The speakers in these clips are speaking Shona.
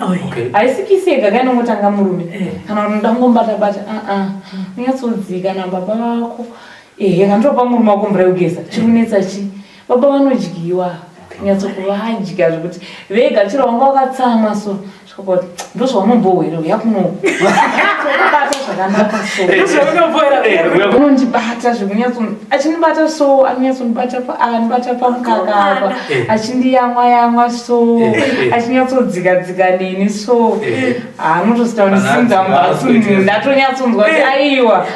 Oh, Haisi kiss yega kainongotanga murume kana kuti unoda kungomubata-bata, aa, unyatsodzika nababa vako. Ehe, kandopa murume wako mvura yekugeza, chikunetsa chii? Baba vanodyiwa, kunyatsokuvadya zvekuti vega chero wanga wakatsamwa so svika kuti ndozvaunombohwera, uya kuno bata zvakanaka so. Unondibata zvekunyatso, achindibata so, anonyatsondibata, anondibata pamukaka apa, achindiyamwa yamwa so, achinyatsodzika dzika neni so. Anotosita kundisimudza mubhatsu, ndatonyatsonzwa kuti aiwa,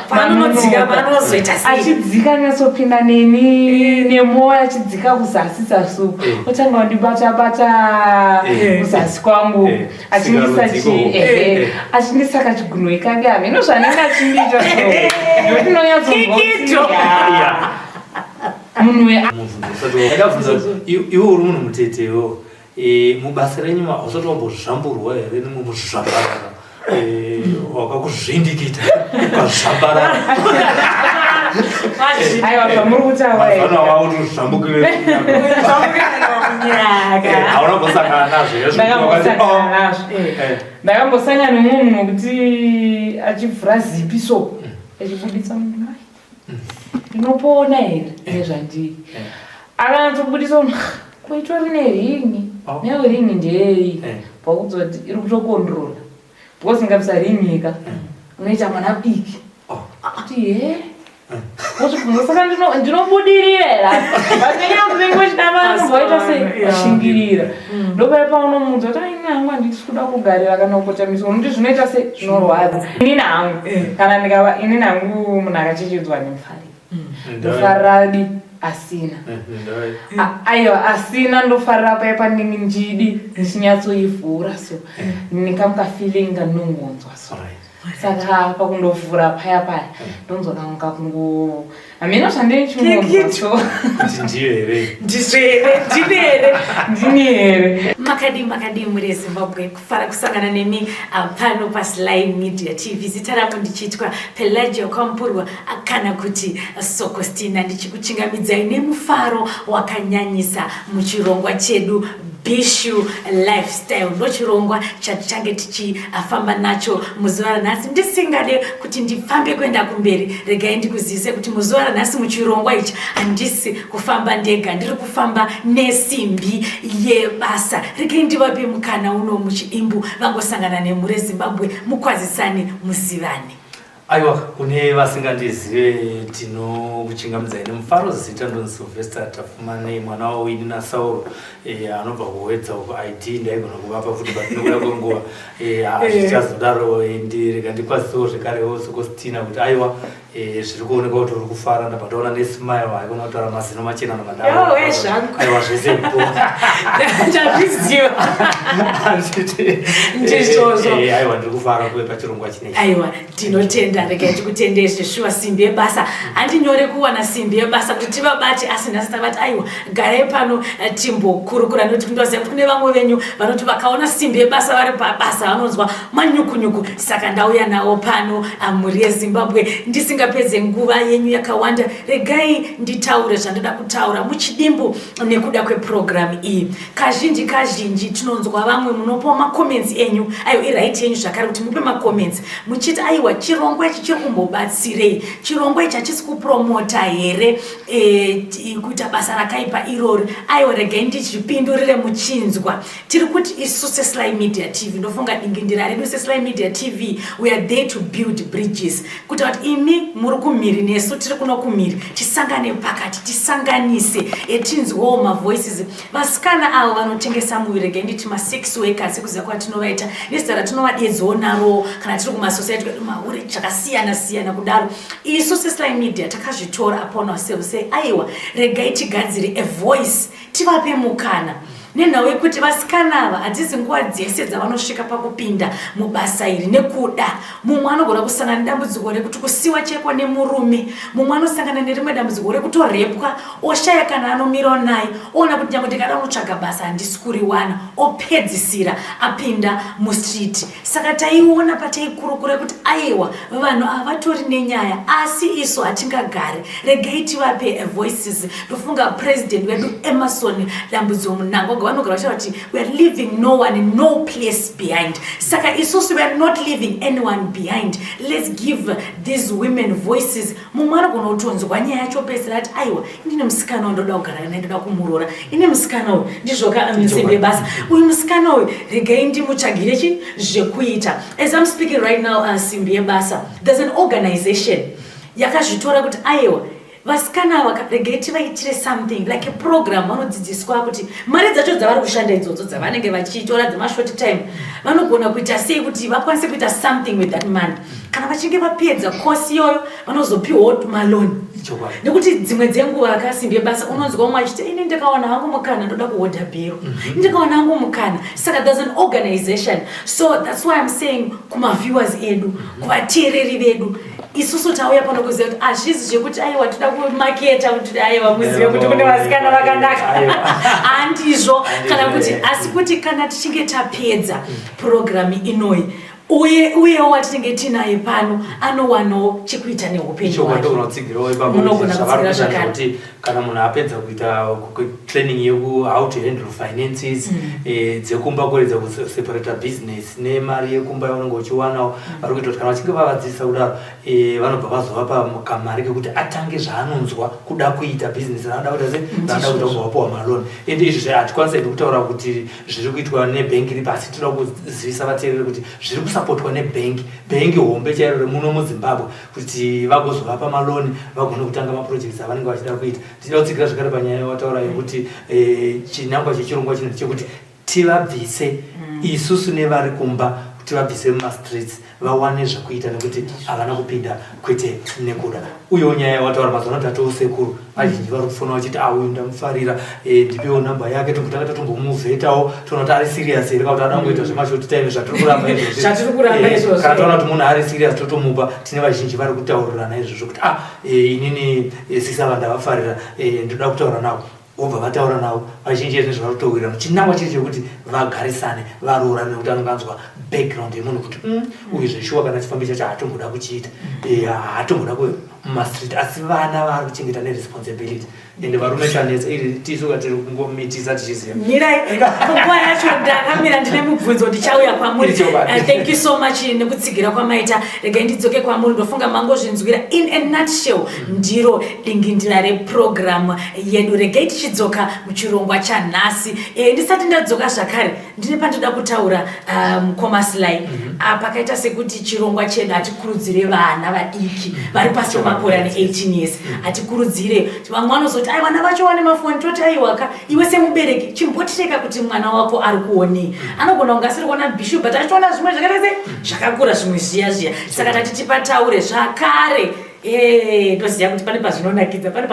achidzika anyatsopinda neni nemwoyo, achidzika kuzasi zasi uku, otanga kundibata bata kuzasi kwangu, achindisa chi, ehe, achindisa kachigunwe kake, hameno zvanenge achindiita so, nekuti ndinonyatsonzwa kuti munhu Ndakabvunza kuti iwe uri munhu mutetewo, mubasa renyu hausati wambozvamburwa here nemwe muzvambarara wakakuzvindikita ukazvambarara? Aiwa, zvamuri kutaura. Mazano wautozvambukire, hauna kumbosangana nazvo here? Ndakambosangana nazvo. Ndakambosangana nemumwe munhu wekuti achivhura zipi so, achibuditsa munhu, "Ai, ndinopona here nezvandiri?" Akanyatsobudisa munhu, kuitori neringi. Neyo ringi ndeyei? Pakudzwa kuti iri kutokontrola, because ngabisa ringi ka, unoita mwana diki. Kuti he, wozvibvunza, saka ndinobudirira here? But nenyaya yekuti unenge uchida mari, unomboita sei, washingirira. Ndopai paunomuudza kuti aini hangu handisi kuda kugarira kana kukotamiswa, unoti zvinoita sei, zvinorwadza. Inini hangu, kana ndikava inini hangu munhu akachechedzwa, handimufariri. Ndofarira di asina. Aiwa, asina ndofarira paya pandinge ndidi ndichinyatsoivhura so, nekamuka feeling kandinongonzwa so. Saka pakundovhura paya paya, ndonzwa kamuka kungo, hameno zvandinechingonzwa so. Kuti ndiyo here? Ndizvo here? Ndini here? Ndini here? Makadii, makadii muri eZimbabwe? Kufara kusangana nemi pano paSly Media TV. Zita rangu ndichiitwa Pelagia Kwampurwa kana kuti Sokostina, ndichikuchingamidzai nemufaro wakanyanyisa muchirongwa chedu Bishu Lifestyle. Ndochirongwa chatichange tichifamba nacho muzuva ranhasi. Ndisingade kuti ndifambe kuenda kumberi, regai ndikuzivise kuti muzuva ranhasi muchirongwa ichi handisi kufamba ndega, ndiri kufamba nesimbi yebasa. Regai ndivape mukana uno muchiimbu vangosangana nemhuri yeZimbabwe, mukwazisane, muzivane. Aiwa, kune vasingandizive, ndinokuchingamidzai nemufaro. Zita ndonzi Sylvester Tafumanei, mwana waWini naSauro, anobva kuWedza uko. ID ndaigona kuvapa futi, but nekuda kwenguva hazvichazodaro. Ndirega ndikwazisewo zvekarewo Sokostina kuti aiwa, zviri kuoneka kuti uri kufara. Ndabva ndaona nesmile, haikona kutaura mazino machena. Yowe zvangu. Aiwa, zvese. Ndazviziva. Ndizvozvo. Aiwa, ndiri kufara kuve pachirongwa chinechi. Aiwa, tinotenda. Regai tikutendei zveshuwa, simbi yebasa. Handinyore kuwana simbi yebasa kuti tivabate, asi nhasi tavati aiwa, garai pano, timbokurukura, nekuti ndinoziva kuti kune vamwe venyu vanoti vakaona simbi yebasa vari pabasa vanonzwa manyukunyuku. Saka ndauya nawo pano, mhuri yeZimbabwe. Ndisingapedze nguva yenyu yakawanda, regai nditaure zvandoda kutaura muchidimbu nekuda kwepurogiramu iyi. Kazhinji kazhinji tinonzwa vamwe munopawo macomments enyu. Aiwa, iright yenyu zvakare kuti mupe macomments muchiti aiwa, chirongwa ichi chiri kumbobatsirei? Chirongwa ichi hachisi kupromota here kuita basa rakaipa irori? Aiwa, regai ndichipindurire muchinzwa. Tiri kuti isu seSly Media TV, ndofunga dingindira redu seSly Media TV, we are there to build bridges, kuita kuti imi muri kumhiri nesu tiri kuno kumhiri tisangane pakati, tisanganise, tinzwewo mavoices. Vasikana avo vanotengesa muviri, regai nditi masex workers, sekuziva kwatinovaita nezita ratinovadedzawo naro kana tiri kumasociety kwedu, mahure, zvakasiyana siyana kudaro. Isu seSly Media takazvitora upon ourselves, say aiwa, regai tigadzire a voice, tivape mukana, nenhau yekuti vasikana ava hadzisi nguva dzese dzavanosvika pakupinda mubasa iri nekuda. Mumwe anogona kusangana nedambudziko rekuti kusiwa cheko nemurume, mumwe anosangana nerimwe dambudziko rekutorepwa, oshaya kana anomirawo naye, oona kuti nyange ndikada kunotsvaga basa handisi kuriwana, opedzisira apinda mustreet. Saka taiona pataikurukura kuti aiwa, vanhu ava vatori nenyaya, asi isu hatingagari, regai tivape voices. Ndofunga president wedu Emerson Dambudzo Mnangagwa. Vanogara vachitaura kuti we are leaving no one, no place behind. Saka isusu we are not leaving anyone behind. Let's give these women voices. Mumwe anogona kutonzwa nyaya yacho pedzisira ati, aiwa, ndine musikana uyu, ndoda kugara naye, ndoda kumuroora. Ine musikana uyu, ndizvoka, simbi yebasa, uyu musikana uyu regai ndimutsvagire chi zvekuita. As I'm speaking right now, simbi yebasa, there's an organization yakazvitora kuti aiwa, vasikana ava regai tivaitire something like a program. Vanodzidziswa kuti mari dzacho dzavari kushanda idzodzo dzavanenge vachitora dzemashort time, vanogona kuita sei kuti vakwanise kuita something with that money. Kana vachinge vapedza kosi iyoyo, vanozopiwawo maloan, nekuti dzimwe dzenguva, akasimbi yebasa, unonzwa umwe achiti, ini ndikawana hangu mukana ndoda kuhodha bhero, ndikawana hangu mukana. Saka there's an organization. So that's why I'm saying kumaviewers edu, kuvateereri vedu, isusu tauya pano kuziva kuti hazvizi zvekuti aiwa, toda kumaketa kuti aiwa, muzive kuti kune vasikana vakanaka. Handizvo kana kuti, asi kuti kana tichinge tapedza purogiramu inoyi, uye uyewo watinenge tinaye pano anowanawo chekuita neupenyu Chokwadi. hwake. Ndogona kutsigirawo ipapo. Munogona kuti zvavari kutsigira kuita zvakare. ndezvekuti kana munhu apedza kuita training yeku how to handle finances dzekumba, kuredza kuseparata business nemari yekumba yaunenge uchiwanawo, vari kuita kuti kana vachinge vavadzidzisa kudaro, vanobva vazovapa kamari kekuti atange zvaanonzwa kuda kuita, business raanoda kuita, se raanoda kuita, kubva vapiwa maloan. Ende izvi hatikwanisi hedu kutaura kuti zviri kuitwa nebhengi ripi, asi toda kuzivisa vateereri kuti zviri kusapotwa nebhengi, bhengi hombe chairo remuno muZimbabwe, kuti vagozovapa maloan vagone kutanga maprojects avanenge vachida kuita. Tichida kutsigira zvakare panyaya yawataura yekuti chinangwa chechirongwa chino chekuti tivabvise isusu nevari kumba, tivabvise mumastreets, vawane zvekuita, nekuti havana kupinda kwete nekuda. Uyewo nyaya yawataura, mazuva ano tatoo sekuru vazhinji vari kufona vachiti, a, uyu ndamufarira, ndipewo namba yake. Tombotanga tatombomuvhetawo, toona kuti ari serious here, kana kuti ada kungoita zvemashort time zvatiri kuramba izvozvi. Zvatiri kuramba izvozvo. Kana taona kuti munhu ari serious, totomupa. Tine vazhinji vari kutaurirana izvozvo kuti, ah, inini sisava ndavafarira, ndoda kutaura navo. Vobva vataura navo. Vazhinji ezvinezvi vari kutowirirana. Chinangwa chiri chekuti vagarisane, varoorane, nekuti anonge anzwa background yemunhu kuti uyu zveshuwa kana chifambi chacho haatomboda kuchiita, haatomboda mumastreet, asi vana vaari kuchengeta neresponsibility. Ende varume chanetsa iri, tisu katiri kungomitisa tichiziva. Mirai, panguva yacho ndakamira, ndine mubvunzo, ndichauya kwamuri. Ichokwadi. Thank you so much nekutsigira kwamaita. Regai ndidzoke kwamuri. Ndofunga mangozvinzwira in a nutshell, ndiro dingindira repurogiramu yedu. Regai tichidzoka muchirongwa chanhasi. Ndisati ndadzoka zvakare, ndine pandoda kutaura, mukoma Sly. Pakaita sekuti chirongwa chedu hatikurudzire vana vadiki vari pasi pemakore ane 18 years. Hatikurudzire. Vamwe vanozoti, ai, vana vacho vane mafoni. Toti aiwaka, iwe semubereki chimbotireka kuti mwana wako ari kuonei. Anogona kunge asiri kuona bhishu, but achiona zvimwe zvakaita se zvakakura, zvimwe zviya zviya. Saka tati tipataure zvakare. Ndoziva kuti pane pazvinonakidza, pane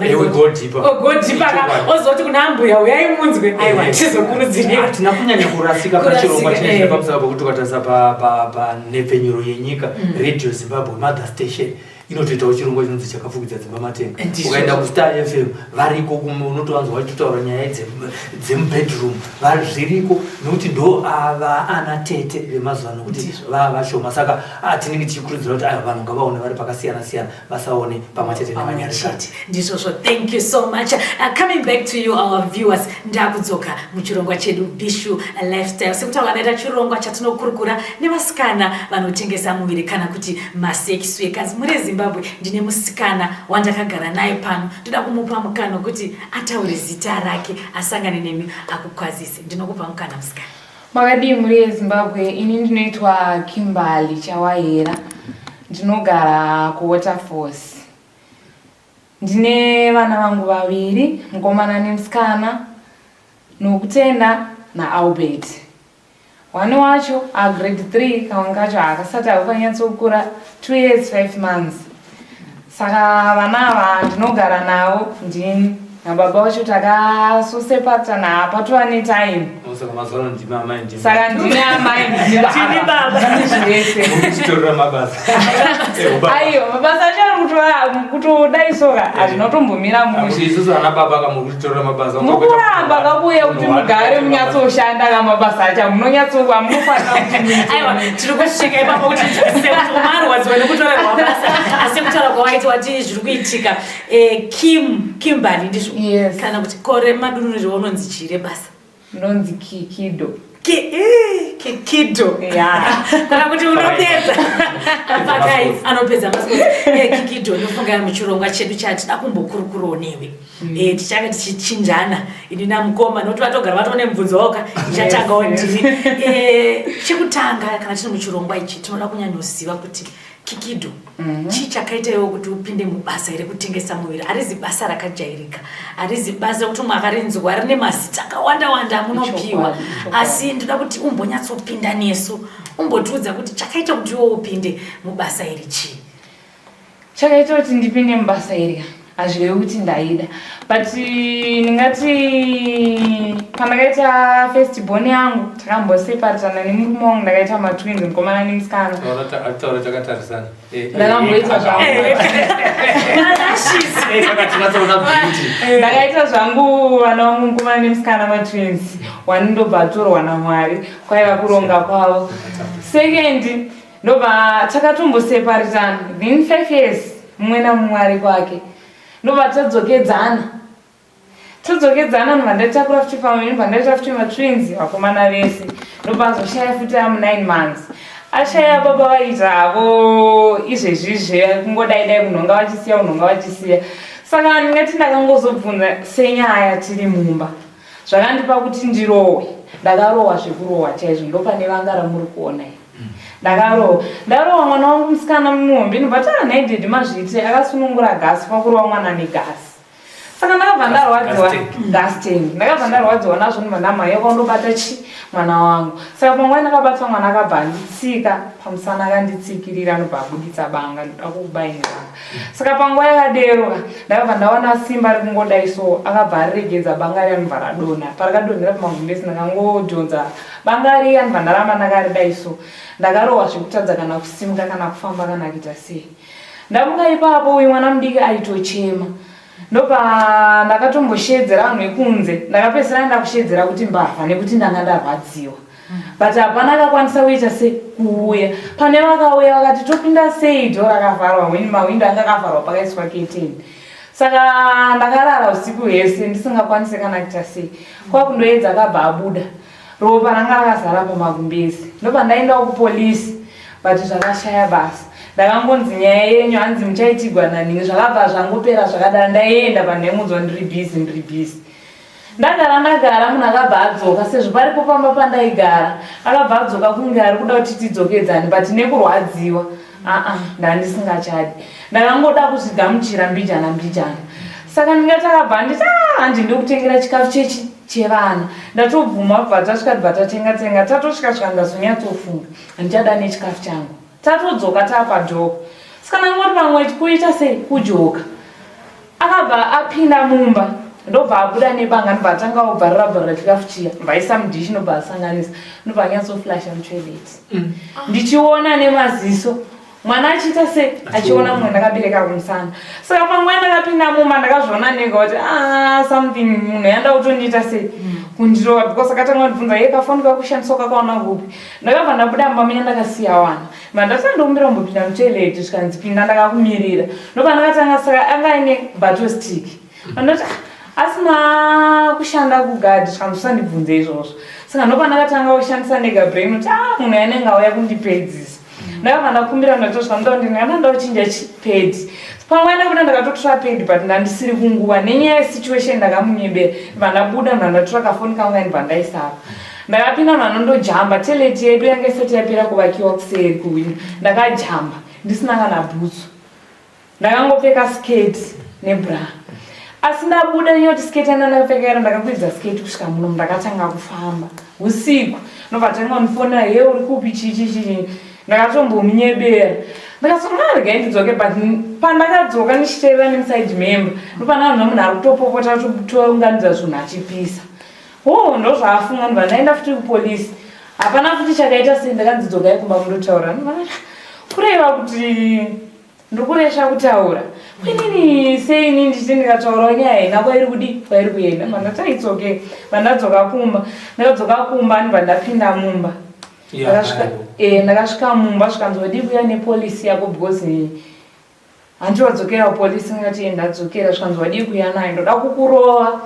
Eh, we go deeper. Go deeper ka. Ichokwadi. Ozoti kuna ambuya, uyai munzwe. Aiwa, tizokurudzirei. Hatina kunyanya kurasika Kurasika, pachirongwa chinezve pamusaka pokuti ukatarisa panhepfenyuro yenyika, Radio Zimbabwe mother station inotoitawo chirongwa chinonzi Chakafukidza Dzimba Matenga. Ndizvo. Ukaenda kuStar FM variko, unotovanzwa vachitotaura nyaya dzemubedroom. Zviriko nekuti ndo ava ana tete vemazuva ano kuti vava vashoma. Saka tinenge tichikurudzira kuti aiwa, vanhu ngavaone vari pakasiyana siyana, vasaone pamwe chete nevanyarikani. Chete ndizvozvo. Thank you so much. Coming back to you, our viewers, ndakudzoka muchirongwa chedu Bishu Lifestyle. Sekutaura ndaita, chirongwa chatinokurukura nevasikana vanotengesa muviri kana kuti masex workers. Muri Zimbabwe, ndine musikana wandakagara naye pano. Ndoda kumupa mukana wekuti ataure zita rake, asangane nemi, akukwazise. Ndinokupa mukana, musikana. Makadii muri yeZimbabwe? Ini ndinoitwa Kimberly Chawahera, ndinogara kuWaterfalls. Ndine vana vangu vaviri, mukomana nemusikana, Nokutenda naAlbert. One wacho agrade 3, kamwe kacho haakasati akukanyatsokura, 2 years 5 months. Saka vana ava ndinogara navo ndini nababa vacho, takasosepatana, hapatova netime. Saka mazuva ano ndimi amai, ndimi Saka ndine amai, ndini Ndini baba. ndini zvese. Murikutitorera mabasa. Ubaba. Aiwa, mabasa acho ari kutodaisoka, hazvinotombomira mushe. Isusu ana baba ka, murikutitorera mabasa. Mukuramba kakuuya kuti mugare munyatsoshanda ka, mabasa acho munonyatsoa, munofanira kuti muite. Aiwa, tiri kusvika ipapo kuti sekuti umarwadziwa nekutorerwa basa, asi kutaura kwawaiti wati zviri kuitika. Kim, Kimberly, ndizvo? Yes. Kana kuti kore madunuriro unonzi chii rebasa? Ndonzi Kikido. Kikido. Kana kuti unopedza. Apakai anopedza masports. Kikido ndofunga muchirongwa chedu chatida kumbokurukurawo newe. Tichange tichichinjana ini namukoma nokuti vatogara vatone mubvunzo wako ndichatangawo ndini. Chekutanga kana tiri muchirongwa ichi tinoda kunyanyoziva kuti Kikido chii chakaita iwe kuti upinde mubasa rekutengesa muviri? Harizi basa rakajairika, harizi basa rekuti umwe akarinzwa rine mazita akawanda wanda amunopiwa, asi ndoda kuti umbonyatsopinda nesu umbotiudza kuti chakaita kuti iwe upinde mubasa iri chii? Chakaita kuti ndipinde mubasa iri hazvirevi kuti ndaida, but ndingati pandakaita first born yangu takamboseparatana nemurume wangu, ndakaita matwins, mukomana nemusikana. Taura takatarisana. Ndakamboita zvangu Saka tinatsoona beauty. Ndakaita zvangu vana vangu mukomana nemusikana, matwins. One ndobva atorwa naMwari, kwaiva kuronga kwavo. Second ndobva takatomboseparitana, then 5 years mumwe namumwe ari kwake, ndobva tadzokedzana, ndobva ndatakura futi pamwe, ndobva ndaita futi matwins vakomana vese. Ndobva azoshaya futi amu 9 months. Ashaya, baba vaita havo izvezvizve kungodai dai kunhonga vachisiya, kunhonga vachisiya. Saka ndingati ndakangozobvunza senyaya tiri mumba, zvakandipa kuti ndirohwe. Ndakarohwa zvekurohwa chaizvo, ndopane vanga ramuri kuona iyi. Ndakarohwa, ndarohwa mwana wangu musikana muhombe, ndobva taa, "Nhai daddy, mazviitire?" Akasunungura gasi, kwakurova mwana negasi. Saka ndakabva ndarwadziwa. Gas tank. Gas tank. Ndakabva ndarwadziwa nazvo, ndobva ndamhanya kwandobata chi mwana wangu. Saka panguva ndakabata mwana, akabva anditsika pamusana, akanditsikirira, ndobva abuditsa banga, "Ndoda kukubayira banga." Saka panguva yakadero ndakabva ndawana simba rikungodai so, akabva ariregedza banga riya, ndobva radonha. Parakadonhera pamagumbezi, ndakangodhonza banga riya, ndobva ndaramba ndakaridai so. Ndakarohwa zvekutadza kana kusimuka, kana kufamba, kana kuita sei. Ndamuka ipapo, uyu mwana mudiki aitochema. Ndopa ndakatomboshedzera vanhu vekunze, ndakapedzisira ndakushedzera kuti mbavha nekuti ndanga ndarwadziwa, but hapana akakwanisa kuita se kuuya. Pane vakauya vakati, "Topinda sei? Door rakavharwa." When mahwindo anga akavharwa, pakaiswa keteni. Saka ndakarara usiku hwese ndisingakwanisi kana kuita sei. Kwakundoedza, akabva abuda, ropa ranga rakazara pamagumbezi. Ndopandaendawo kupolisi, but zvakashaya basa. Ndakangonzi nyaya yenyu hanzi muchaitigwa naningi. Zvakabva zvangopera zvakadaro. Ndaienda panhaimudzwa, ndiri busy, ndiri busy. Ndagara, ndagara, munhu akabva adzoka sezvo paripo pamba pandaigara. Akabva adzoka kunge ari kuda kuti tidzokedzane, but nekurwadziwa, aa, ndandisingachadi. Ndakangoda kuzvigamuchira mbijana mbijana. Saka ndingati akabva anditi, "Ah, handi ndokutengera chikafu chechi chevana." Ndatobvuma, bva tasvika, bva tatenga tenga. Tatosvika svika, ndazonyatsofunga handichada nechikafu changu. Tatodzoka taapadhoko, saka ndangoti pamwe kuita sei kujoka. Akabva apinda mumba, ndobva abuda nebanga, ndobva atanga kubvarura bvarura chikafu chiya, bvaisa mudhishi, ndobva asanganisa, ndobva anyatsoflasha mutoilet ndichiona nemaziso, mwana achiita se achiona mumwe ndakabereka kumusana. Saka panguva ndakapinda mumba, ndakazviona ndega kuti, ah, something munhu yanda kutondiita sei kundirova, because akatanga kundibvunza, "Ye, kafoni kakushandiswa kakaona kupi?" Ndakabva ndabuda mumba munya, ndakasiya wana vandasati ndokumbira kumbopinda mutoilet. Zvikanzi, "Pinda, ndakakumirira." Ndobva ndakatanga. Saka anga aine battle stick. Andoti, "Ah, asina kushanda kugadhi." Zvikanzi, "Usandibvunze izvozvo." Saka ndopa ndakatanga kushandisa ndega brain kuti, ah, munhu anenge auya kundipedzisa. Ndakabva ndakumbira, ndatosvika ndonda ndochinja pad. Pamwe ndabuda, ndakatotora pad, but ndandisiri kunguva nenyaya yesituation. Ndakamunyebera, ndibva ndabuda, ndibva ndatora kafoni kangu, ndibva ndaisapa. Ndakapinda, vanondojamba toilet yedu yanga isati yapera kuvakiwa kuseri kuwindo. Ndakajamba ndisina kana bhutsu, ndakangopfeka skirt nebra. Asi ndabuda nyoti skirt yanda ndakapfeka iro, ndakakwidza skirt kusvika muno. Ndakatanga kufamba usiku, ndobva tanga kundifonera, "Ye, uri kupi?" Chichi chichi. Ndakatombomunyebera, ndakasonga, "Regai ndidzoke." But pandakadzoka ndichiteerera nemuside memba, ndopanavanhu, munhu ari kutopopota, tounganidza zvinhu achipisa. Ho, ndozvaafunga. Ndobva ndaenda futi kupolisi, hapana futi chakaita sei. Ndakanzi, "Dzokai kumba mundotaura." Kureva kuti ndikuresva kutaura kwenini seini, ndichiti ndikataurawo nyaya haina kwairi kudi kwairi kuenda. Mandati, "It's okay." Vandadzoka kumba, ndakadzoka kumba, ndibva ndapinda mumba. Ndakasvika mumba, zvikanzi, "Wadii kuuya nepolisi yako? Because handi wadzokera kupolisi." Ndingati, "Ndadzokera." Zvikanzi, "Wadii kuuya nayo? Ndoda kukurova."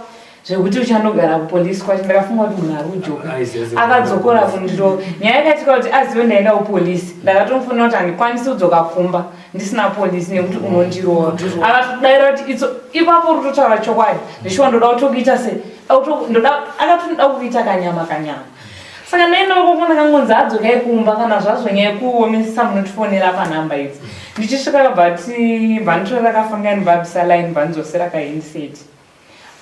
Zvekuti uchanogara kupolisi kwacho, ndakafunga kuti munhu ari kujoka. Akadzokora kundirova. Nyaya yakaitika kuti azive ndaenda kupolisi, ndakatomufonera kuti handikwanisi kudzoka kumba ndisina polisi nekuti unondirova. Akatodaira kuti itso ipapo uri kutotaura chokwadi, ndishuwa ndoda kutokuita se akatoda kukuita kanyama kanyama. Saka ndaenda ukoko, ndakangonzi adzokai kumba, kana zvazvo nyaya yekuomesesa munotifonera panhamba idzi. Ndichisvika kabva ati bvanditorera kafonga, ndibva line, bvandidzosera kahandset,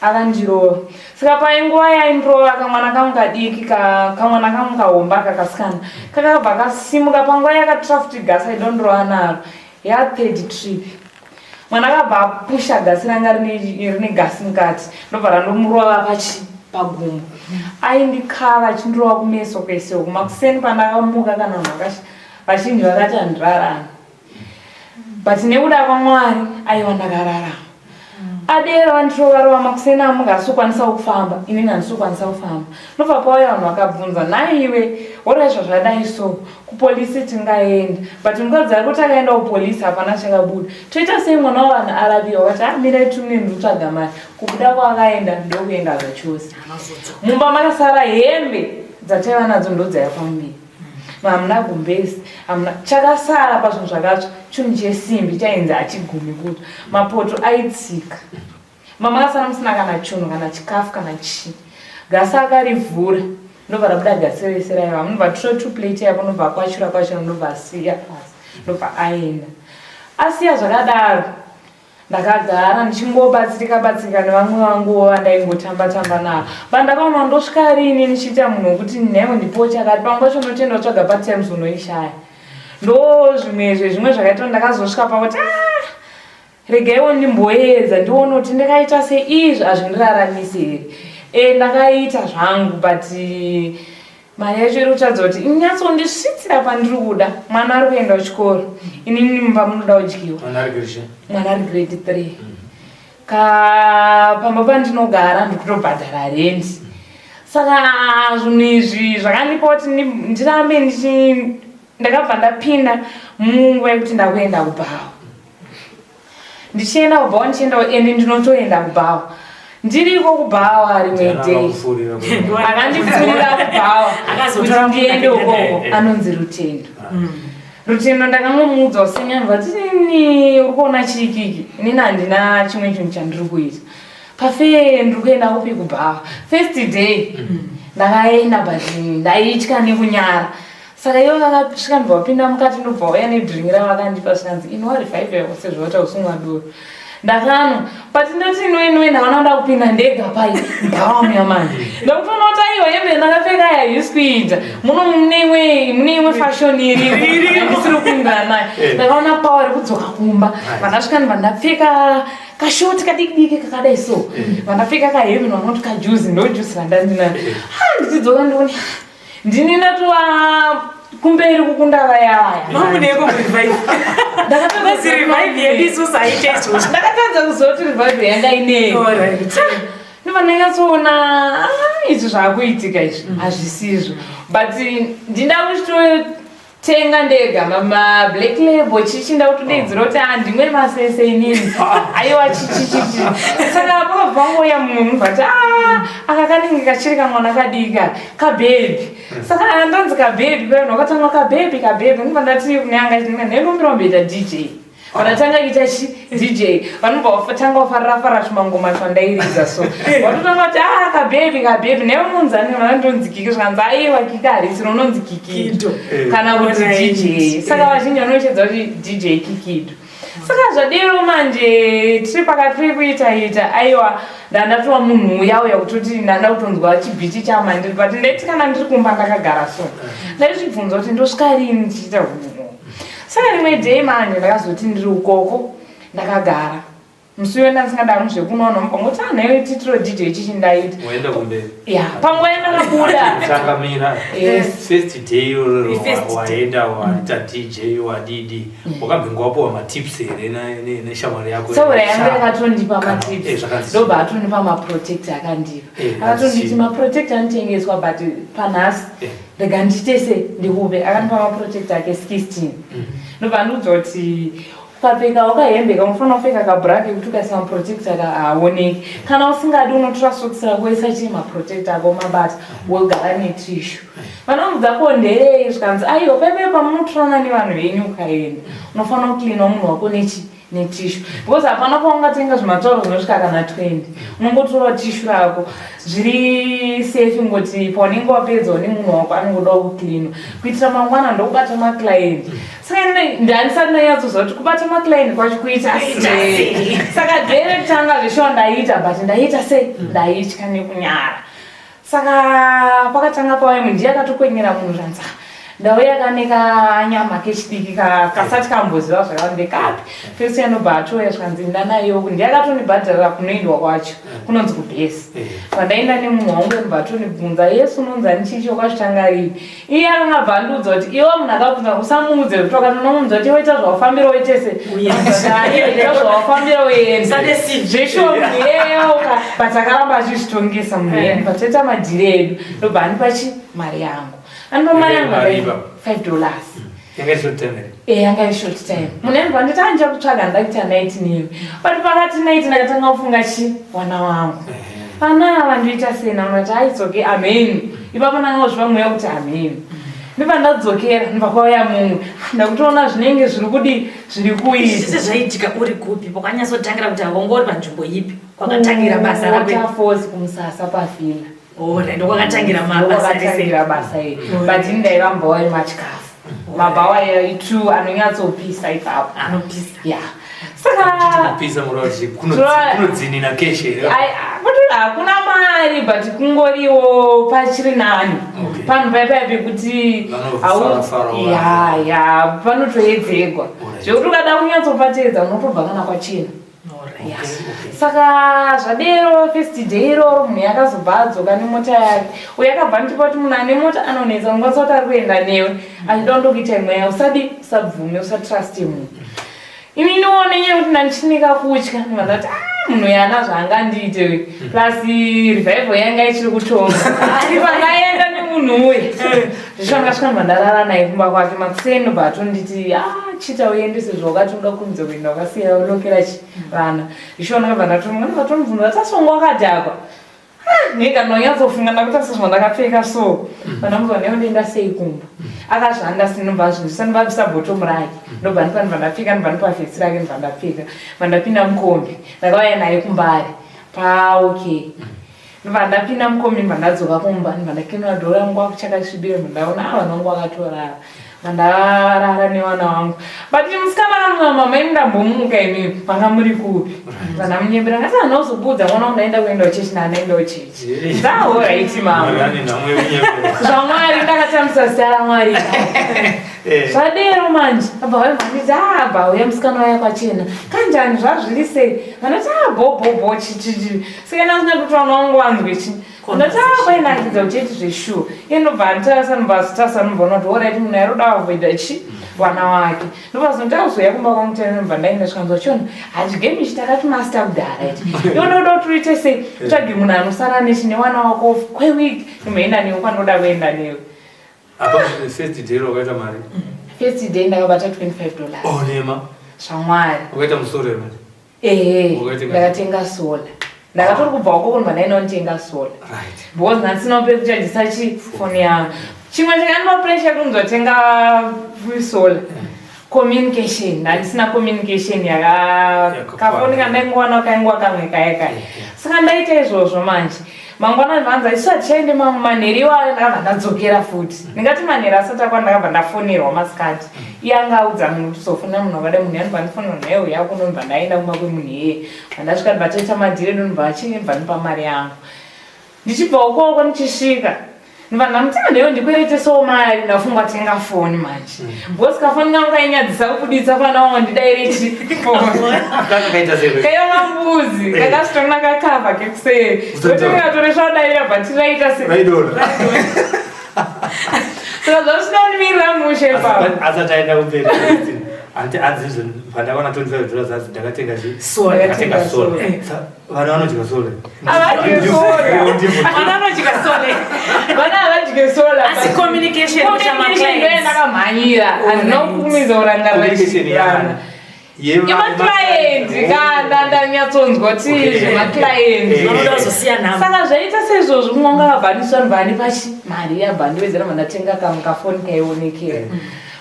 akandirova. Saka painguva yaindirova, kamwana kangu kadiki, kamwana kangu kahomba kakasikana kakabva kasimuka panguva yakatora futi gasi aidondirova naro ya third trip. Mwana akabva apusha gasi ranga rine gasi mukati, ndobva randomurova pachi pagumbo. Aindikava achindirova kumeso kwese uku. Makuseni pandakamuka, kana vanhu vazhinji vakati handirarami, but nekuda kwaMwari aiwa ndakararama. Adero vandirovarova, makuseni amuka handisokwanisa kufamba, inini handisokwanisa kufamba. Ndobva pauya vanhu vakabvunza, "Naiwe woraizva zvadai so, kupolisi tingaenda, but mukadzi ari kuti akaenda kupolisi hapana chakabuda, toita sei? Mwana wavanhu arapiwa." Vati, "Amirai tumune, ndikutsvaga mari." Kubuda kwaakaenda ndokuenda zvachose. Mumba makasara hembe dzataiva nadzo, ndodzaiva pamuviri, hamuna gumbezi, hamuna chakasara pazvinhu zvakatsva. Chinhu chesimbi chainzi hachigumi kuti mapoto aitsika. Mama akasara musina kana chunhu, kana chikafu, kana chii. Gasi akarivhura, ndobva rabuda gasi rese raiva. Munobva tora tuplate yako, ndobva kwachura kwachura, ndobva asiya pasi, ndobva aenda, asiya zvakadaro. Ndakagara ndichingobatsirika batsirika nevamwe vanguwo vandaingotamba tamba navo. Pandakaona ndosvika rini ndichiita munhu wekuti nhaiwo ndipowo chakati, pamwe pacho unotoenda kutsvaga patimes unoishaya. Ndo zvimwe zvezvimwe zvakaita ndakazosvika pakuti, ah, regaiwo ndimboedza ndione kuti ndikaita seizvi hazvindiraramisi here. Ndakaita zvangu, but mari yacho iri kutaridza kuti inyatsondisvitsira pandiri kuda. Mwana ari kuenda kuchikoro, inini mumba munoda kudyiwa. Mwana ari grade 3. Ka pamba pandinogara ndikutobhadhara rendi. Saka zvinhu izvi zvakandipa kuti ndirambe ndichi. Ndakabva ndapinda munguva yekuti ndakuenda kubhawa, ndichienda kubhawa, ndichienda, ende ndinotoenda kubhawa. Ndiriko kubhawa rimwe day akandipfurira kubhawa kuti ndiende ukoko anonzi Rutendo. Rutendo ndakangomuudza usenyangwa tini, "Uri kuona chiikiki, inini handina chimwe chinhu chandiri kuita pafee, ndiri kuenda kupi? Kubhawa." First day ndakaenda, but ndaitya nekunyara. Saka ivo vakasvika, ndobva vapinda mukati, ndobva vauya nedrink ravakandipa, zvikanzi, "Inwa Revive yako sezvo wata usumwa doro." Ndakanwa, but ndoti inwe inwe, ndaona nda kupinda ndega pai mbhawa muya manje. Ndakutoona kuti aiwa, hembe ndakapfeka aya haisi kuita muno, mune imwe fashion iriko yandisiri kupindana nayo. Ndakaona power rekudzoka kumba. Vandasvika, ndibva ndapfeka kashoti kadiki diki kakadai so, vandapfeka kahembe vanoti kajuzi, ndo juzi randandinayo. Ha, ndichidzoka ndione ndini ndatova kumberi kukunda vaya vaya. Mamuneko Revive. Revive yedu isusu haite izvozvo. Ndakatadza kuziva kuti Revive yanga inei. Ndobva ndanyatsoona, ah, izvi zvaakuitika izvi hazvisizvo, but ndinda kuchitotenga ndega mablack label chichi, ndakutodaidzira kuti, "Ah, ndimwe masese inini, aiwa, chichi chichi." Saka pakabva pangouya mumwe munhu ati, "Ah, aka kanenge kachiri kamwana kadika kabhebhi." Saka ndonzi kabhebhi pavanhu vakatanga kabhebhi kabhebhi. Ndobva ndati kune anga nhendombira kumboita DJ. Vanatanga kuita chi DJ, vanobva vatanga kufarira farira tumangoma twandairidza, so vatotanga kuti, "Ah, kabhebhi kabhebhi." Newe munzani vanondonzi Kiki, zvikanzi, "Aiwa, Kiki harisi, unonzi Kikido kana kuti DJ." Saka vazhinji vanochedza kuti DJ Kikido. Saka zvadero manje tiri pakati pekuita ita, aiwa, ndandatova munhu uya uya kutoti ndanda kutonzwa chibhichi chamandiri. But ndaiti kana ndiri kumba ndakagara so, ndaizvibvunza kuti ndosvika rini ndichiita hunhu. Saka rimwe day manje ndakazoti ndiri ukoko ndakagara, musi uyo ndandisingadamu zvekunoona mubva ngoti anhaiwe titiro DJ chichi ndaita. Waenda kumberi. Ya, panguva yandakabuda. Changamira. Yes. First day iroro First day. waenda waita DJ wadidi, wakabvinga wapiwa matips here neshamwari yako? Saura yangu yakatondipa matips. Zvakanzi Ndobva atondipa maprotect akandipa. Akatonditi, "Maprotect anotengeswa, but panhasi rega ndiite se ndikupe." Akandipa maprotect ake 16. Ndobva andiudza kuti Ukapfeka wakahembe kaunofanira kupfeka kabra kekuti ukaisa maprotector haaoneki. Kana usingadi unotora sokisi rako woisa chii maprotector ako mabata wogara netishu. Vanomudza ko nderei zvikanzi aiwa paipai pamunotorana nevanhu venyu ukaenda unofanira kucleana munhu wako nechi netishu because hapana paungatenga zvimatauro zvinosvika kana 20 unongotora tishu rako zviri safe ngoti paunenge wapedza une munhu wako anongodawo kucleanwa kuitira mangwana ndokubata maclient. Saka ndandisati ndanyatsoziva kuti kubata maclient kwacho kuita sei. Saka day rekutanga zveshuwa ndaiita but ndaiita sei ndaitya nekunyara. Saka pakatanga pauya munhu ndiye akatokwenyera munhu zvanzi ndauya kane kanyama kechidiki kasati kamboziva zvakawanda kapi fesi yanobva atouya zvikanzi nda nayo ndiye akatondibhadharira kunoendwa kwacho kunonzi kubhesi. Pandaenda nemunhu wangu anobva atondibvunza yesu unonzi ani chii chokwazvitanga rini. Iye akangabva andiudza kuti iwe munhu akabvunza usamuudze kuti wakatonomuudza kuti iwe ita zvawafambira uite se ita zvawafambira uende zveshuwa munhu iyeyeuka but akaramba achizvitongesa munhu iyeye but toita madhiri edu ndobva andipa chi mari yangu andipa mari yangu $5. Yanga iri short time. Munhu anobva anditi anja kutsvaga ndakuita night newe but pakati night ndakatanga kufunga chi vana vangu vana ava ndoita sei navo ndati aitsoke ameni ipapo ndanga kuzvipa mweya kuti ameni ndibva ndadzokera ndibva kwauya mumwe ndakutoona zvinenge zviri kudi zviri kuita. Zvese zvaiitika uri kupi pakanyatsotangira kuti wanga uri panzvimbo ipi kwakatangira basa rako? Waterfalls kumusasa pavilla. Alright, ndokwakatangira mabasa ese. Ndokwakatangira basa iri. But ini ndaiva mubhawa yemachikafu. Mabhawa itu anonyatsopisa ipapo. Anopisa. Yeah. Saka kupisa mureva kuti kunodzinina keshe here? Hakuna mari but kungoriwo pachiri nani. Panhu paya paya pekuti ya ya panotoedzegwa. Zvekuti ukada kunyatsopateedza unotobva kana kwachena. Saka zvadero first day iroro munhu yakazobva adzoka nemota yake uye akabva andipa kuti munhu ane mota anonetsa unokwanisa kuti ari kuenda newe achida kundokuita imwe usadi usabvume usatruste munhu. Inini one nyaya yekuti ndandichinika kutya ndikati munhu uyu haana zvaangandiite uyu plus revival yanga ichiri kutonga pandaenda nemunhu uyu zvisva ndakasvika ndibva ndarara naye kumba kwake makuseni ndobva atonditi chita uende sezvo wakati unoda kukurumidza kuenda wakasiya ulokera chi vana zvishuwa ndakabva ndatomuka ndobva atomubvunza ati asi wanga wakadhakwa Ndega ndonyatsofunga ndakuita sezvandakapfeka so vanamuzwa newe ndoenda sei kumba akazvanda sinobva azvinzwisa ndobva abvisa bhotomu rake ndobva ndipa ndobva ndapfeka ndobva ndipa vhesi rake ndobva ndapfeka ndobva ndapinda mukombi ndakauya naye kumbare paok ndobva ndapinda mukombi ndobva ndadzoka kumba ndobva ndakenura dhoo rangu kwakuchakasvibira ndobva ndaona a vana vangu vakatorara Ndarara nevana vangu but musikana anonga mama imi ndambomuka imi panga muri kupi vandamunyembera ngati handina kuzobudza mwana wangu ndaenda kuenda kuchechi ndandaenda kuchechi ndahoraiti mama zvamwari ndakatambisa zita ramwari zvadero manje abva vaimhanditi abva uya musikana waya kwachena kanjani zvazviri sei vanoti abhobhobho chichichi saka ndasina kuti vana vangu vanzwe chi Ndati ah kwainakidza uchiiti zveshuwa. Iye ndobva anditarisa ndobva azotarisa ndobva ona kuti horaiti munhu airoda avoida chi wana wake. Ndobva azonoti auzoya kumba kwangu tene ndobva ndaenda zvikanzi wachiona hachigame ichi takati master kudhara ichi. Iwe ndoda kuti uite sei utsvage munhu anosara nechi newana wako kweweek ndimboenda newe kwandinoda kuenda newe. Apa first day wakaita mari? First day ndakabata $25. Oh nema. Zvamwari. Wakaita musoro here manje? Ehe, ndakatenga sola. Ndakatori kubva uko kunobva ndaenda kunotenga sola. Because ndandisina pekuchajisa chi foni yangu. Chimwe chakandipa pressure kuti ndizotenga sola. Communication, ndandisina communication yaka kafoni kandaingowana kainguva kamwe kaya kaya. Saka ndaita izvozvo manje. Mangwana ndvanza isu hatichaende mamwe manheru iwayo ndakabva ndadzokera futi. Ndingati manheru asati akwana ndakabva ndafonerwa masikati. Iye anga audza munhu kuti uzofonera munhu wakadai munhu anobva andifonera naye uya kuno ndobva ndaenda kumba kwemunhu iyeye. Ndasvika ndobva taita madhiri edu ndobva achinge ndobva ndipa mari yangu. Ndichibva ukoko ndichisvika ndobva ndamuti ah ndewe ndikweretesawo mari ndafunga tenga foni manje. Because kafoni kangu kainyadzisa kubuditsa pana wangu ndidaire chi foni. Kakaita sei? Kaiva kambuzi kakasitona kakavha kekuseri. Kuti ndikatoresva daira but raita sei? Raidona. Saka zvasina kundimirira mushe ipapo. Asati aenda kumberi. Anti anzi izvo pandakaona $25 anzi ndakatenga chi? Sola. Ndakatenga sola. Vana vanodya sola. Havadye sola. Vana vanodya sola. Vana havadye sola. Asi communication Communication ndoyo ndakamhanyira. Handina kukurumidza kurangarira Communication chii. yaani? Yemaclient kana ndanyatsonzwa kuti zvemaclient. Vanoda kuzosiya nhamba. Saka zvaita seizvozvo mumwe wanga akabva andiswa ndibva andipa chi mari yabva andiwedzera bva ndatenga kamwe kafoni kaionekera.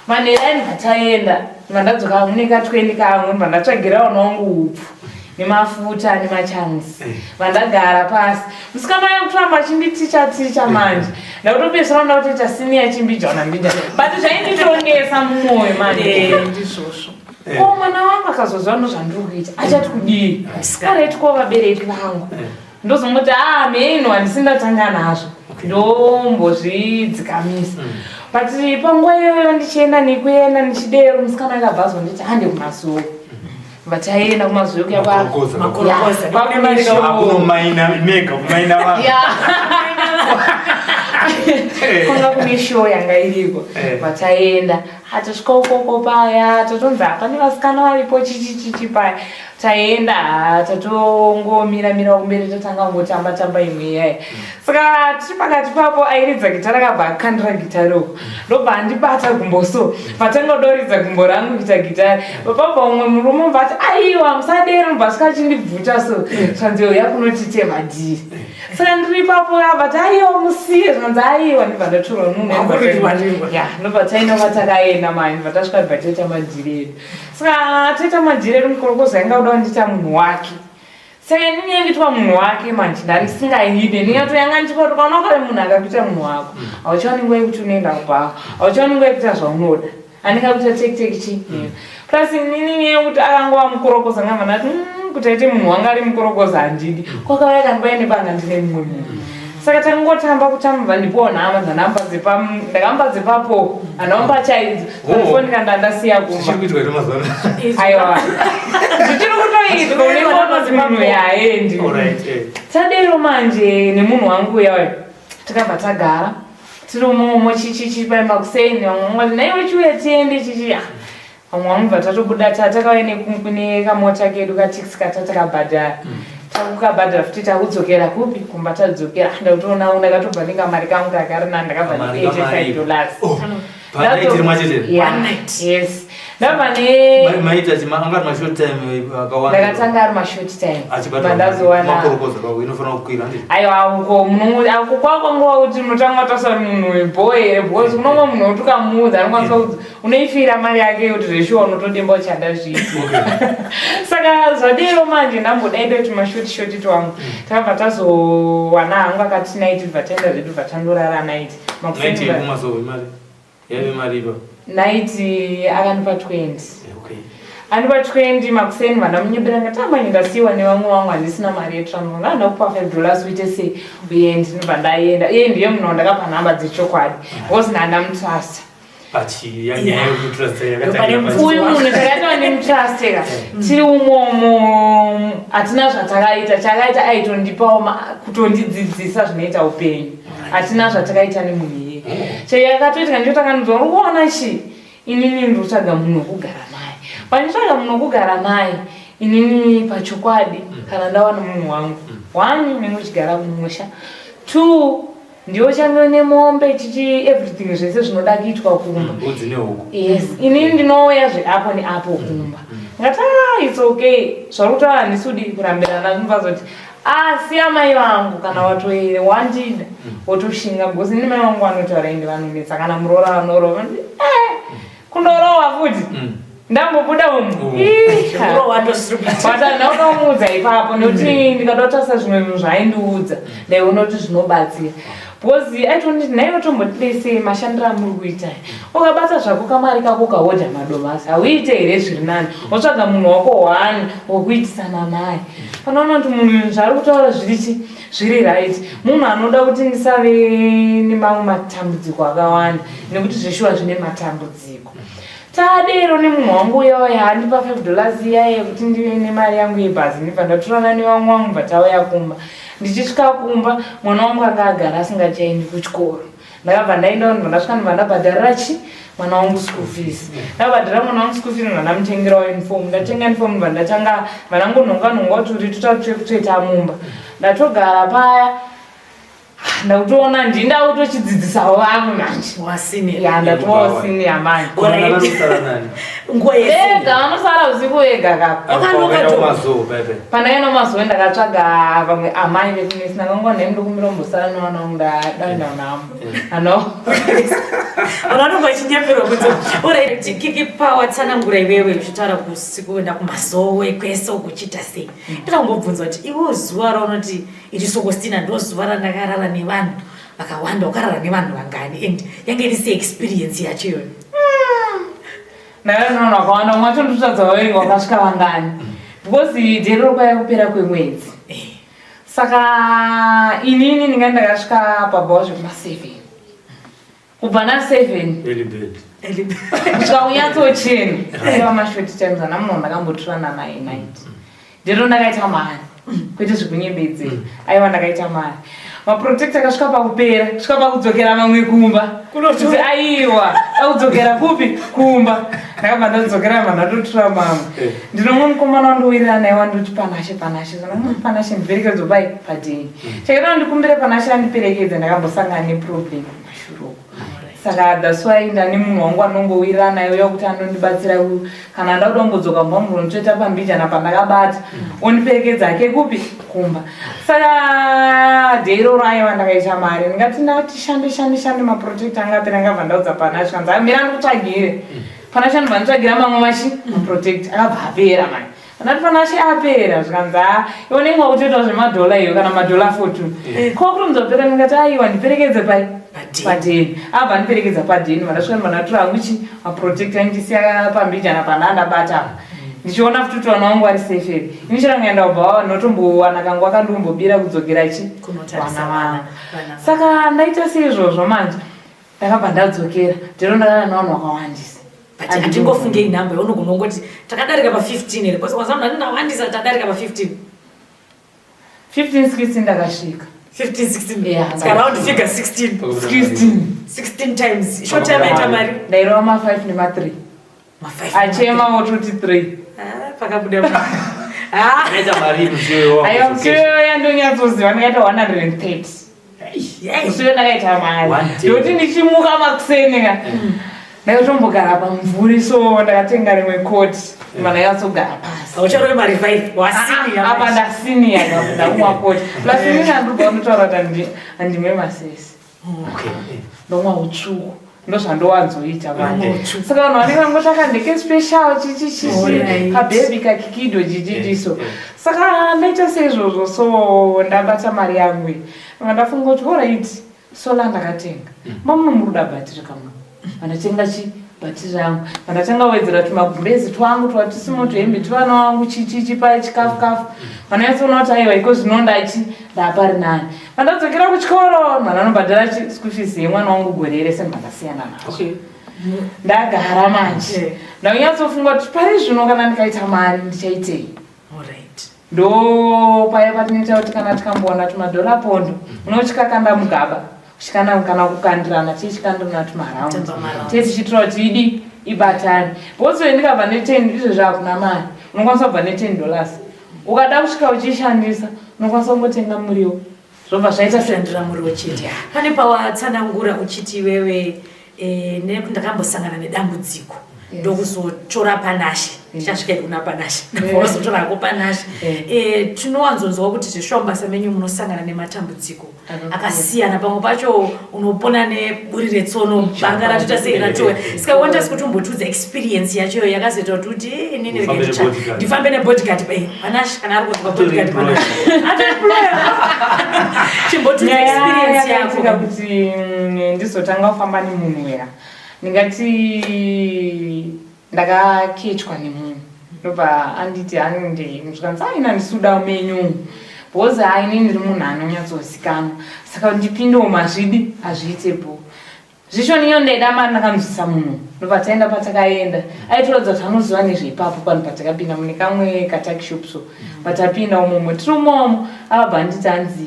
Manheru ayi ndibva taenda ndibva ndadzoka mune ka 20 kamwe ndibva ndatsvagira vana wangu hupfu nemafuta nemachangs vandagara pasi. Musikana uya kutoramba achinditicha ticha manje ndakutopedzisira ndoda kutoita senior chimbijana mbijana but zvainditonesa mumwoyo manje. Ndizvozvo. Ko mwana wangu akazoziva ndozvandiri kuita achati kudii? Alright, ko vabereki vangu ndozongoti ah mheno handisi ndatanga nazvo, ndombozvidzikamisa. But panguva iyoyo ndichienda nekuenda ndichidero, musikana akabva azonditi hande kumazuva. Vataenda kumazuva kuya. Makorokoza. Makorokoza. Akunomaina mega kumaina vanhu. Kwanga kune show yanga iriko. Vataenda, hatasvika ukoko paya tatonzi hapane vasikana varipo chichichichi paya. Taenda, tatongomira mira kumberi, tatanga kungotamba tamba imwe iyaya. Saka tiri pakati papo airidza gitara akabva akandira gitari uko, ndobva andibata gumbo so patanga kudoridza gumbo rangu kuita gitari. Pabva umwe murume ubva ati aiwa musadero, ndobva asvika achindibvuta so, zvanzi uya kunotite madhiri. Saka ndiri ipapo abva ati aiwa musiye, zvanzi aiwa, ndibva ndatorwa Wakurirwa-rirwa. Ya, ndobva taenda kwatakaenda mani, ndobva tasvika ndobva taita madhiri edu. Saka taita madhiri edu, mukorokoza yanga kuda kundiita munhu wake. Saka inini yandiitwa munhu wake manje ndandisingaide ndingato yanga ndichipoti ukaona kare munhu akakuita munhu wako hauchaoni nguva yekuti unoenda kubhawa, hauchaoni nguva yekuita zvaunoda, anenge akuita teki teki chi. Plus inini nyaya yekuti akangova mukorokoza ngabva ndati kuti aite munhu wanga ari mukorokoza handidi, kwakauya kandipaine panga ndine mumwe munhu. Saka tangotamba kutamba ndipo nhama dzandamba dzepa ndakamba dzepapo handamupa chaidzo. Oh. Foni kanda ndasiya kumba. Zvichiri kuitwa here mazuva ano? Aiwa, zvichiri kutoitwa, unenge unonzi munhu yaendi. Alright, eh. Tadero manje nemunhu wangu uyayo takabva tagara tiri umomo chichichi paimba kuseni, vamwe vangati naiwe chiuya tiende chichi. Ah, vamwe vangu bva tatobuda takauya nekamota kedu katixi katatakabhadhara, takukabhadhara futi, takudzokera kupi kumba. Tadzokera ndakutoona ndakatobva nekamari kangu kakari nani, ndakabva Kamari, ne 85 kamari. dollars. Oh, panaiti rimwe chete? Yeah. One night. Yes, ndabva ne Maita anga ari mashort time akawanda? Ndakatanga ari mashort time. Achibata Ndazowana makorokoza kwako inofanira kukwira, handiti? Aiwa, uko ako kwako nguva kuti unotanga watosa munhu webho here, because unomwe munhu wekuti ukamuudza anokwanisa kuti unoifira mari yake kuti zveshuwa unotodemba uchada zvipi. Saka zvadero manje ndambodaida kuti mashoti shoti twangu takabva tazowana hangu akati night, bva taenda zvedu, bva tandorara night. Night yekumasowe mari yaive mari ipa? Night akandipa 20. Okay. Andipa 20 makuseni, vandamunyebera ngati amanye ndasiyiwa nevamwe vangu, handisina mari yetransport, ndanda kupa $5 uite sei uye. Ndinobva ndaenda, iye ndiye munhu wandakapa nhamba dzechokwadi because ndandamutrasta. But nyaya yekutrust Pane yakatangira Uyu munhu takaita nemutrusteka tiri umomo, hatina zvatakaita, chakaita aitondipawo kutondidzidzisa zvinoita upenyu, hatina zvatakaita nemunhu iye. Chayakatoitika ndicho takanzwa uri kuona chi inini ndinotsvaga munhu wekugara naye, panditsvaga munhu wekugara naye inini pachokwadi kana ndawana munhu wangu, one unenge uchigara kumusha, two ndiwo change nemombe chichi everything zvese zvinoda kuitwa kumba. Mbudzi nehuku. Yes, inini ndinouya zveapo neapo kumba, ngati ah, it's okay, zvari kutaura handisi kudi kurambirana. Zvinobva asi amai vangu kana watoere wandida wotoshinga, because ini mai vangu vanotaura ende vanonetsa, kana muroora vanorova, eh, kundorowa futi ndambobuda umu. Iha. Kurohwa ndozviri kuita. But ndaunomuudza ipapo nekuti ndikada kutarisa zvimwe zvinhu zvaaindiudza ndaiona kuti zvinobatsira, because aitonditi naiwe tombotidei mashandiro amuri kuita, ukabata zvako kamari kako ukahodha madomasi hauite here zviri nani wotsvaga munhu wako one wokuitisana naye. Panoona kuti munhu zvaari kutaura zvirichi zviri right, munhu anoda kuti ndisave nemamwe matambudziko akawanda nekuti zveshuwa zvine matambudziko. Tadero nemunhu wangu uya uya andipa $5 iya yekuti ndive nemari yangu yebhazi, ndibva ndatorana nevamwe vangu, bva tauya kumba. Ndichisvika kumba mwana wangu anga agara asingachaendi kuchikoro. Ndakabva ndaenda, ndibva ndasvika, ndibva ndabhadharira chi mwana wangu school fees. Ndabhadhara mwana wangu school fees, ndibva ndamutengerawo uniform. Ndatenga uniform, ndibva ndatanga vanangonhonga nhonga kuti uri tutatu twekutsveta mumba. Ndatogara paya. Ndakutoona ndini ndakutochidzidzisawo vamwe manje. Wasenior. Ya, ndatovawo senior manje. Alright. Vanosara nani? Nguva yese. Vega vanosara usiku vega kapa. Wakanoka Wakaenda to. kumazowe paipai. Pandaenda kumazowe ndakatsvaga vamwe amai vekunesi ndakangova nemi ndokumbira kumbosara nevana vangu ndadaenda namo. Ano. Vanhu vanonga vachinyeperwa kunze. Alright, Kiki Power tsanangura iwewe uchitaura kusiku kuenda kumazowe kwese uku uchiita sei. Ndoda kumbobvunza kuti iwe zuva raunoti iri Sokostina ndo zuva randakarara nevanhu vakawanda, wakarara nevanhu vangani and yange iri sei experience yacho iyoyo? Ndakaona vanhu vakawanda, umwe wacho ndotadza vaverenga wakasvika vangani. Because dherero kwaiva kupera kwemwedzi. Saka inini ndinga ndakasvika pabhawa zvekuma 7. Kubva na 7 Early bed. kusvika kunyatsochena. Aiva mashort times ana munhu ndakambotorana naye night. Ndiro ndakaita mari. Kwete zvekunyembedzera. Aiwa ndakaita mari. Maprotect akasvika pakupera, kusvika pakudzokera mamwe kumba. Kuti aiwa, akudzokera kupi? Kumba. Ndakabva ndadzokera mba ndatotora mamwe. Ndinomwe mukomana wandowirirana naye wandoti Panashe, Panashe. Saka ndakati Panashe ndiperekedzo pai padheni. Chakaita ndikumbire Panashe andiperekedze ndakambosangana neproblem kumashure uko. Saka that's why ndane munhu wangu anongowirirana naye uya kuti anondibatsira kana ndakuda kumbodzoka mumba munhu unotoita pambijana pandakabata ondiperekedza hake kupi kumba. Saka day iroro aiwa ndakaita mari ndingati ndati shande shande shande maprotect anga apera ngabva ndaudza Panashe kanzi mira ndikutsvagire. Panashe anobva nditsvagira mamwe machi maprotect akabva apera mani. Ndati Panashe apera zvikanzi haa iwe unenge wakutoitawo zvemadhola iyo kana madhola 42. Ko kurumidza kupera ndikati aiwa ndiperekedze pai padheni. Abva andiperekedza padheni vandasvika ndibva ndatora hangu chi maprotect andisiya pambijana pandandabata apa. Ndichiona futi kuti vana vangu vari safe here. Ini chero ndikaenda kubva ndinotombowana kanguva kandombobira kudzokera chi Kunotarisa vana vangu. vana. Saka ndaita seizvozvo manje. Ndakabva ndadzokera. Ndiro ndakava nevanhu vakawandisa. But hatingofungei nhamba yaunogona kungoti takadarika pa 15 here because wazama ndati ndawandisa takadarika pa 15. 15 16 ndakasvika. 15 16. Yeah, Saka round figure 16. 16. 16 times. Short time aita mari. Ndairova ma 5 nema 3. Ma 5. Achema wototi 3. Ah, pakabuda. Ah. Akaita mari musiwo Aiwa musiwo yandonyatsoziva ndakaita 130. Musiwo ndakaita mari. One day. Ndoti ndichimuka makuseni ka. Ndakatombogara pamumvuri so ndakatenga rimwe koti. Ndakanyatsogaa pasi. Haucharove mari 5 wasiniya. Apa ndasiniya ndakumwa koti. Plus inini handibva kundotaura kuti handimwe masesi. Okay. Ndomwa utsvuku. Ndozvandowanzoita manje. Saka vanhu vanenge vangotsvaka ndeke special chichichichi kabhebhi kakikido chichichiso. Saka ndaita seizvozvo so ndabata mari yangu iyi. Ndafunga kuti alright solar ndakatenga. Mamuno muri kuda bhatiri kamwe. Vandatenga chi bhatiri rangu. Vandatanga kuwedzera tumagumbezi twangu twatisimo tuhembe twevana vangu chichichi pa chikafu kafu. Vanonyatsoona kuti aiwa iko zvino ndachi ndapari nani. Vandadzokera kuchikoro mwana anobhadhara chi school fees yemwana wangu gore rese ndakasiyana nazvo. Okay. Ndagara manje. Ndanyatsofunga kuti pari zvino kana ndikaita mari ndichaitei. Alright. Ndo paya patinoita kuti kana tikambowana tumadhora pondo unochikakanda mugaba kuchikana kana kukandirana tichikandirana tumaraundi Tamba maraundi. tee tichiitira kuti idi ibatane because ndikabva ne10 izvezvi hakuna mari unokwanisa kubva ne10 dollars ukada kusvika uchiishandisa unokwanisa kungotenga muriwo zvobva zvaita se Shandira muriwo chete. Pane pawatsanangura uchiti iwewe nekuti ndakambosangana nedambudziko. Yes. Ndokuzotora Panashe. Tichasvika kuna Panashe. Ndakazotora hako Panashe. Tinowanzonzwa kuti zveshuwa mubasa menyu munosangana nematambudziko akasiyana. Pamwe pacho unopona neburi retsono, banga ratoita sei ratowe. Saka want us kuti umbotiudza experience yacho yakazoita kuti uti, inini Ndifambe rege ndicha- nebodyguard. ndifambe nebodyguard. Panashe kana ari kuzwa Atori bodyguard employer. Panashe. Atori employer. Chimbotiudza Nyaya experience yakaitika yako. kuti ndizotanga kufamba nemunhu uya. Ndingati ndakakechwa nemunhu. Ndobva anditi ande zvikanzi aina ndisuda menyu. Because hai inini ndiri munhu anonyatsozikanwa. Saka ndipindewo mazvidi hazviitepo. Zvishoni ndaida mari ndakanzwisa munhu. Ndobva taenda patakaenda. Aitoratidza kuti anoziva nezveipapo panhu patakapinda mune kamwe katakishop so. Patapinda umomo tiri umomo akabva anditi anzi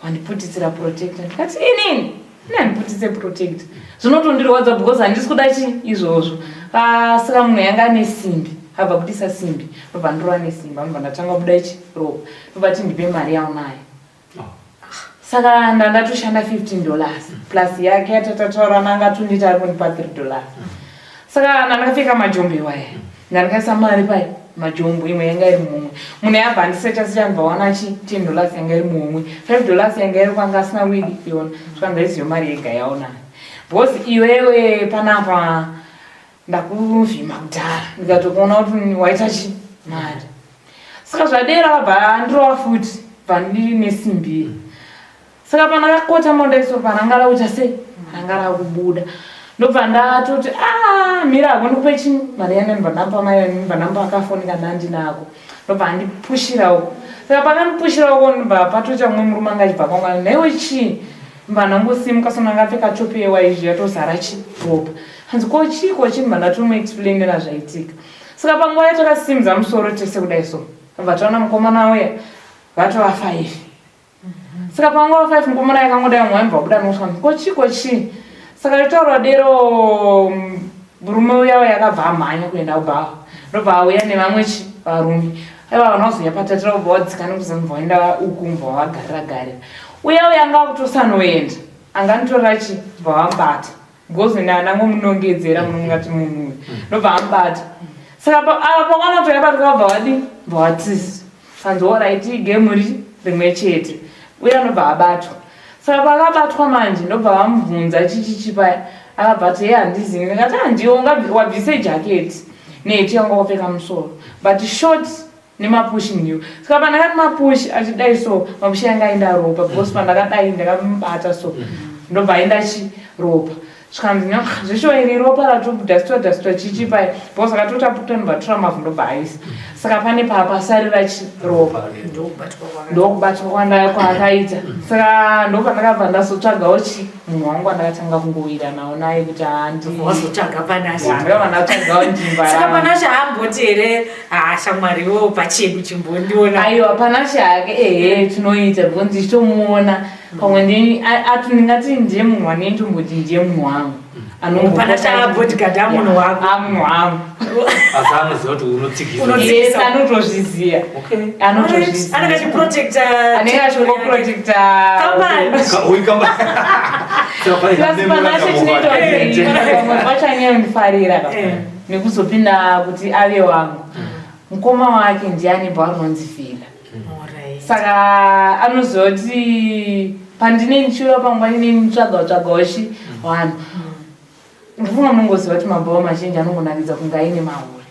wandiputitsira protector. Ndikati inini ini handiputitse protector. Zvinotondirwadza because handisi kuda chi izvozvo. Saka munhu yanga ane simbi abva budisa simbi ndobva ndorova nesimbi anobva ndatanga kubuda ichi ropa ndobva ati ndipe mari yaunayo. Saka ndandatoshanda $15 plus yake yatataura nanga atonditi ari kundipa $3. Saka ndandakapfeka majombo iwaya, ndandakaisa mari pai majombo, imwe yanga iri mumwe. Munhu yabva andisecha secha, ndibva wana chi $10 yanga iri mumwe, $5 yanga iri kwanga asina wigi iona. Saka ndaiziva mari yega yaona, because iwewe panapa ndakuvhima kudhara, ndikatokuona kuti waita chi mari. Saka zvadera vabva andirova futi, bva ndiri nesimbi. Saka pandakakota mondaiso paranga rakuita sei, ranga rakubuda, ndobva ndatoti, a mira hako, ndikupe chi mari yana. Ndobva ndamupa mari, ndobva ndamupa akafoni kana ndinako, ndobva andipushira uko. Saka pakandipushira uko, ndobva patoita mumwe murume anga achibva kwangwana, nhaiwe chii? Ndobva ndangosimuka so, ndangapfeka top yewaizvi yatozara chi ropa. Hanzi, ko chii, ko chii? Ndobva ndatomuexplainira zvaitika. Saka panguva yatakasimudza musoro tese kudai so, ndobva taona mukomana uya vatova five. Saka panguva five mukomana yakangodai, mumwe waibva wabuda noswa, ko chii, ko chii? Saka totaura dero, murume uya uya akabva amhanya kuenda kubhawa, ndobva auya nevamwe chi varume. Aiva vana vazouya patatira, kubva wadzika nekuzobva waenda uku, mbva wagarira garira. Uya uya anga akutosanoenda, anganitorera chi, bva vamubata, because ndandangomunongedzera munongati munhu uyu, ndobva amubata. Saka apa pakanotoya patikabva wadi, bva watisi hanzi, alright, game ri rimwe chete. Uye anobva abatwa. Saka pakabatwa manje, ndobva vamubvunza chichichi paya, akabva ati, ye handizivi. Ndikati, handiwo wabvise jaketi neti yanga wakapfeka musoro, but short nemapushi ndiwo. Saka pandakati mapushi achidai so, mapushi anga aenda ropa, because pandakadai ndakamubata so, ndobva aenda chi ropa. Zvikanzi, zveshuwa iri ropa ratodhastwa dhastwa chichi paya, because akatotaputa, ndobva tora mavhu, ndobva aisa. Saka pane papasarira chi ropa, ndokubatwa kwaakaita. Saka ndopandakabva ndazotsvagawo chi munhu wangu wandakatanga kungowira nawo naye kuti handi. Wazotsvaga Panashe? Ndakabva ndatsvagawo njimba. Saka Panashe haamboti here, ha shamwariwo pachedu, chimbondiona? Aiwa, Panashe hake ehe, tinoita, because ndichitomuona pamwe ndingati ndiye munhu wanentomboti ndiye munhu wangu. Panashe bodyguard amunhu wako? Amunhu wangu. Asi anoziva kuti unotsikisa? Yes, anotozviziva. Anotozviziva. Anenge achiprotecta. Anenge achingoprotecta. Company. Uyu kamba. Plus Panashe chinoita kuti pamwe pacho anyanyondifarira nekuzopinda kuti ave wangu, mukoma wake ndiani bva rinonzi Vhila. Saka anoziva kuti pandine ndichiuya panguva ine nditsvaga tsvagawo chi vanhu. Ndifunga munongoziva kuti mabhawa mazhinji anongonakidza kunge aine mahure,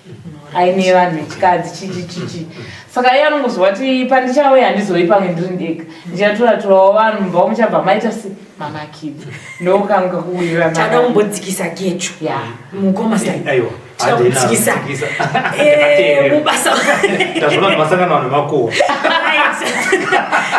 aine vanhu vechikadzi, chichi chichi. Saka iye anongoziva kuti pandichauya handizoi pamwe ndiri ndega, ndichatoraturawo vanhu mubhawa, muchabva maita se manakidza, ndokanga kuwirirana. Tada kumbodzikisa gecho. Ya. Mukoma sai. Aiwa. Tinokudzikisa. Mubasa. Ndazvona kuti masangano vanhu makuhwa. Right.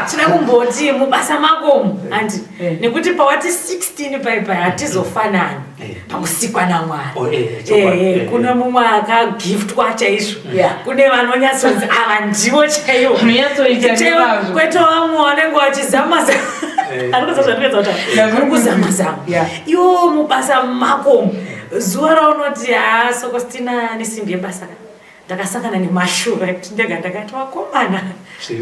Tinoda kumboti mubasa makomo, handi? Nekuti pawati 16 paipai hatizofanani pakusikwa naMwari. Oh, chokwadi. Kune mumwe akagiftwa chaizvo. Kune vanonyatsonzi ava ndivo chaivo. Unonyatsoita nemazvo. Kwete vamwe vanenge vachizama zama. Arikuza zvandinoedza kutaura. Ndazvo. Uri kuzama zama. Iwo mubasa makomo, zuva raunoti, ha Sokostina nesimbi yebasa ka, ndakasangana nemashura ekuti ndega ndakati, vakomana,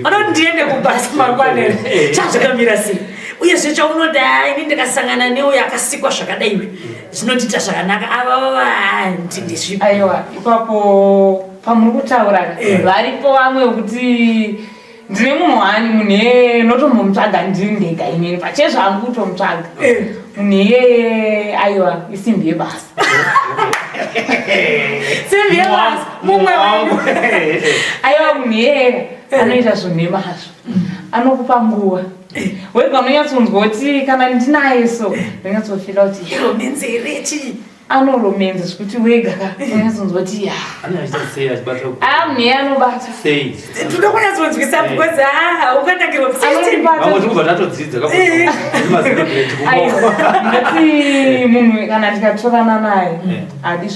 vanoti ndiende kubasa mangwana here? Chazvakamira sei? Uyezve chaunoti, ha ini ndikasangana neuyo akasikwa zvakadaiwe, zvinondiita zvakanaka, ava ndizvipi? Aiwa, ipapo pamuri kutaura, varipo vamwe vekuti ndine munhu wani, munhu iyeye notombomutsvaga ndiri ndega inini pachezvangu, kutomutsvaga munhu iyeye. Aiwa, isimbi yebasa, simbi yebasa mumwe wangu. Aiwa, munhu iyeye anoita zvinhu nemazvo, anokupa nguva wega, unonyatsonzwa kuti kana ndinaye so ndonyatsofila kuti Romance here, chii? Anoromenza zvekuti wega ka unyatsonzwa kuti ya. Anoita sei achibata? A, munhu iyeye anobata. Sei? Toda kunyatsonzwisa because ha ukanakirwa. Anondibata. Vamwe tikubva tatodzidza. Aiwa, ndati munhu kana ndikatorana naye hadi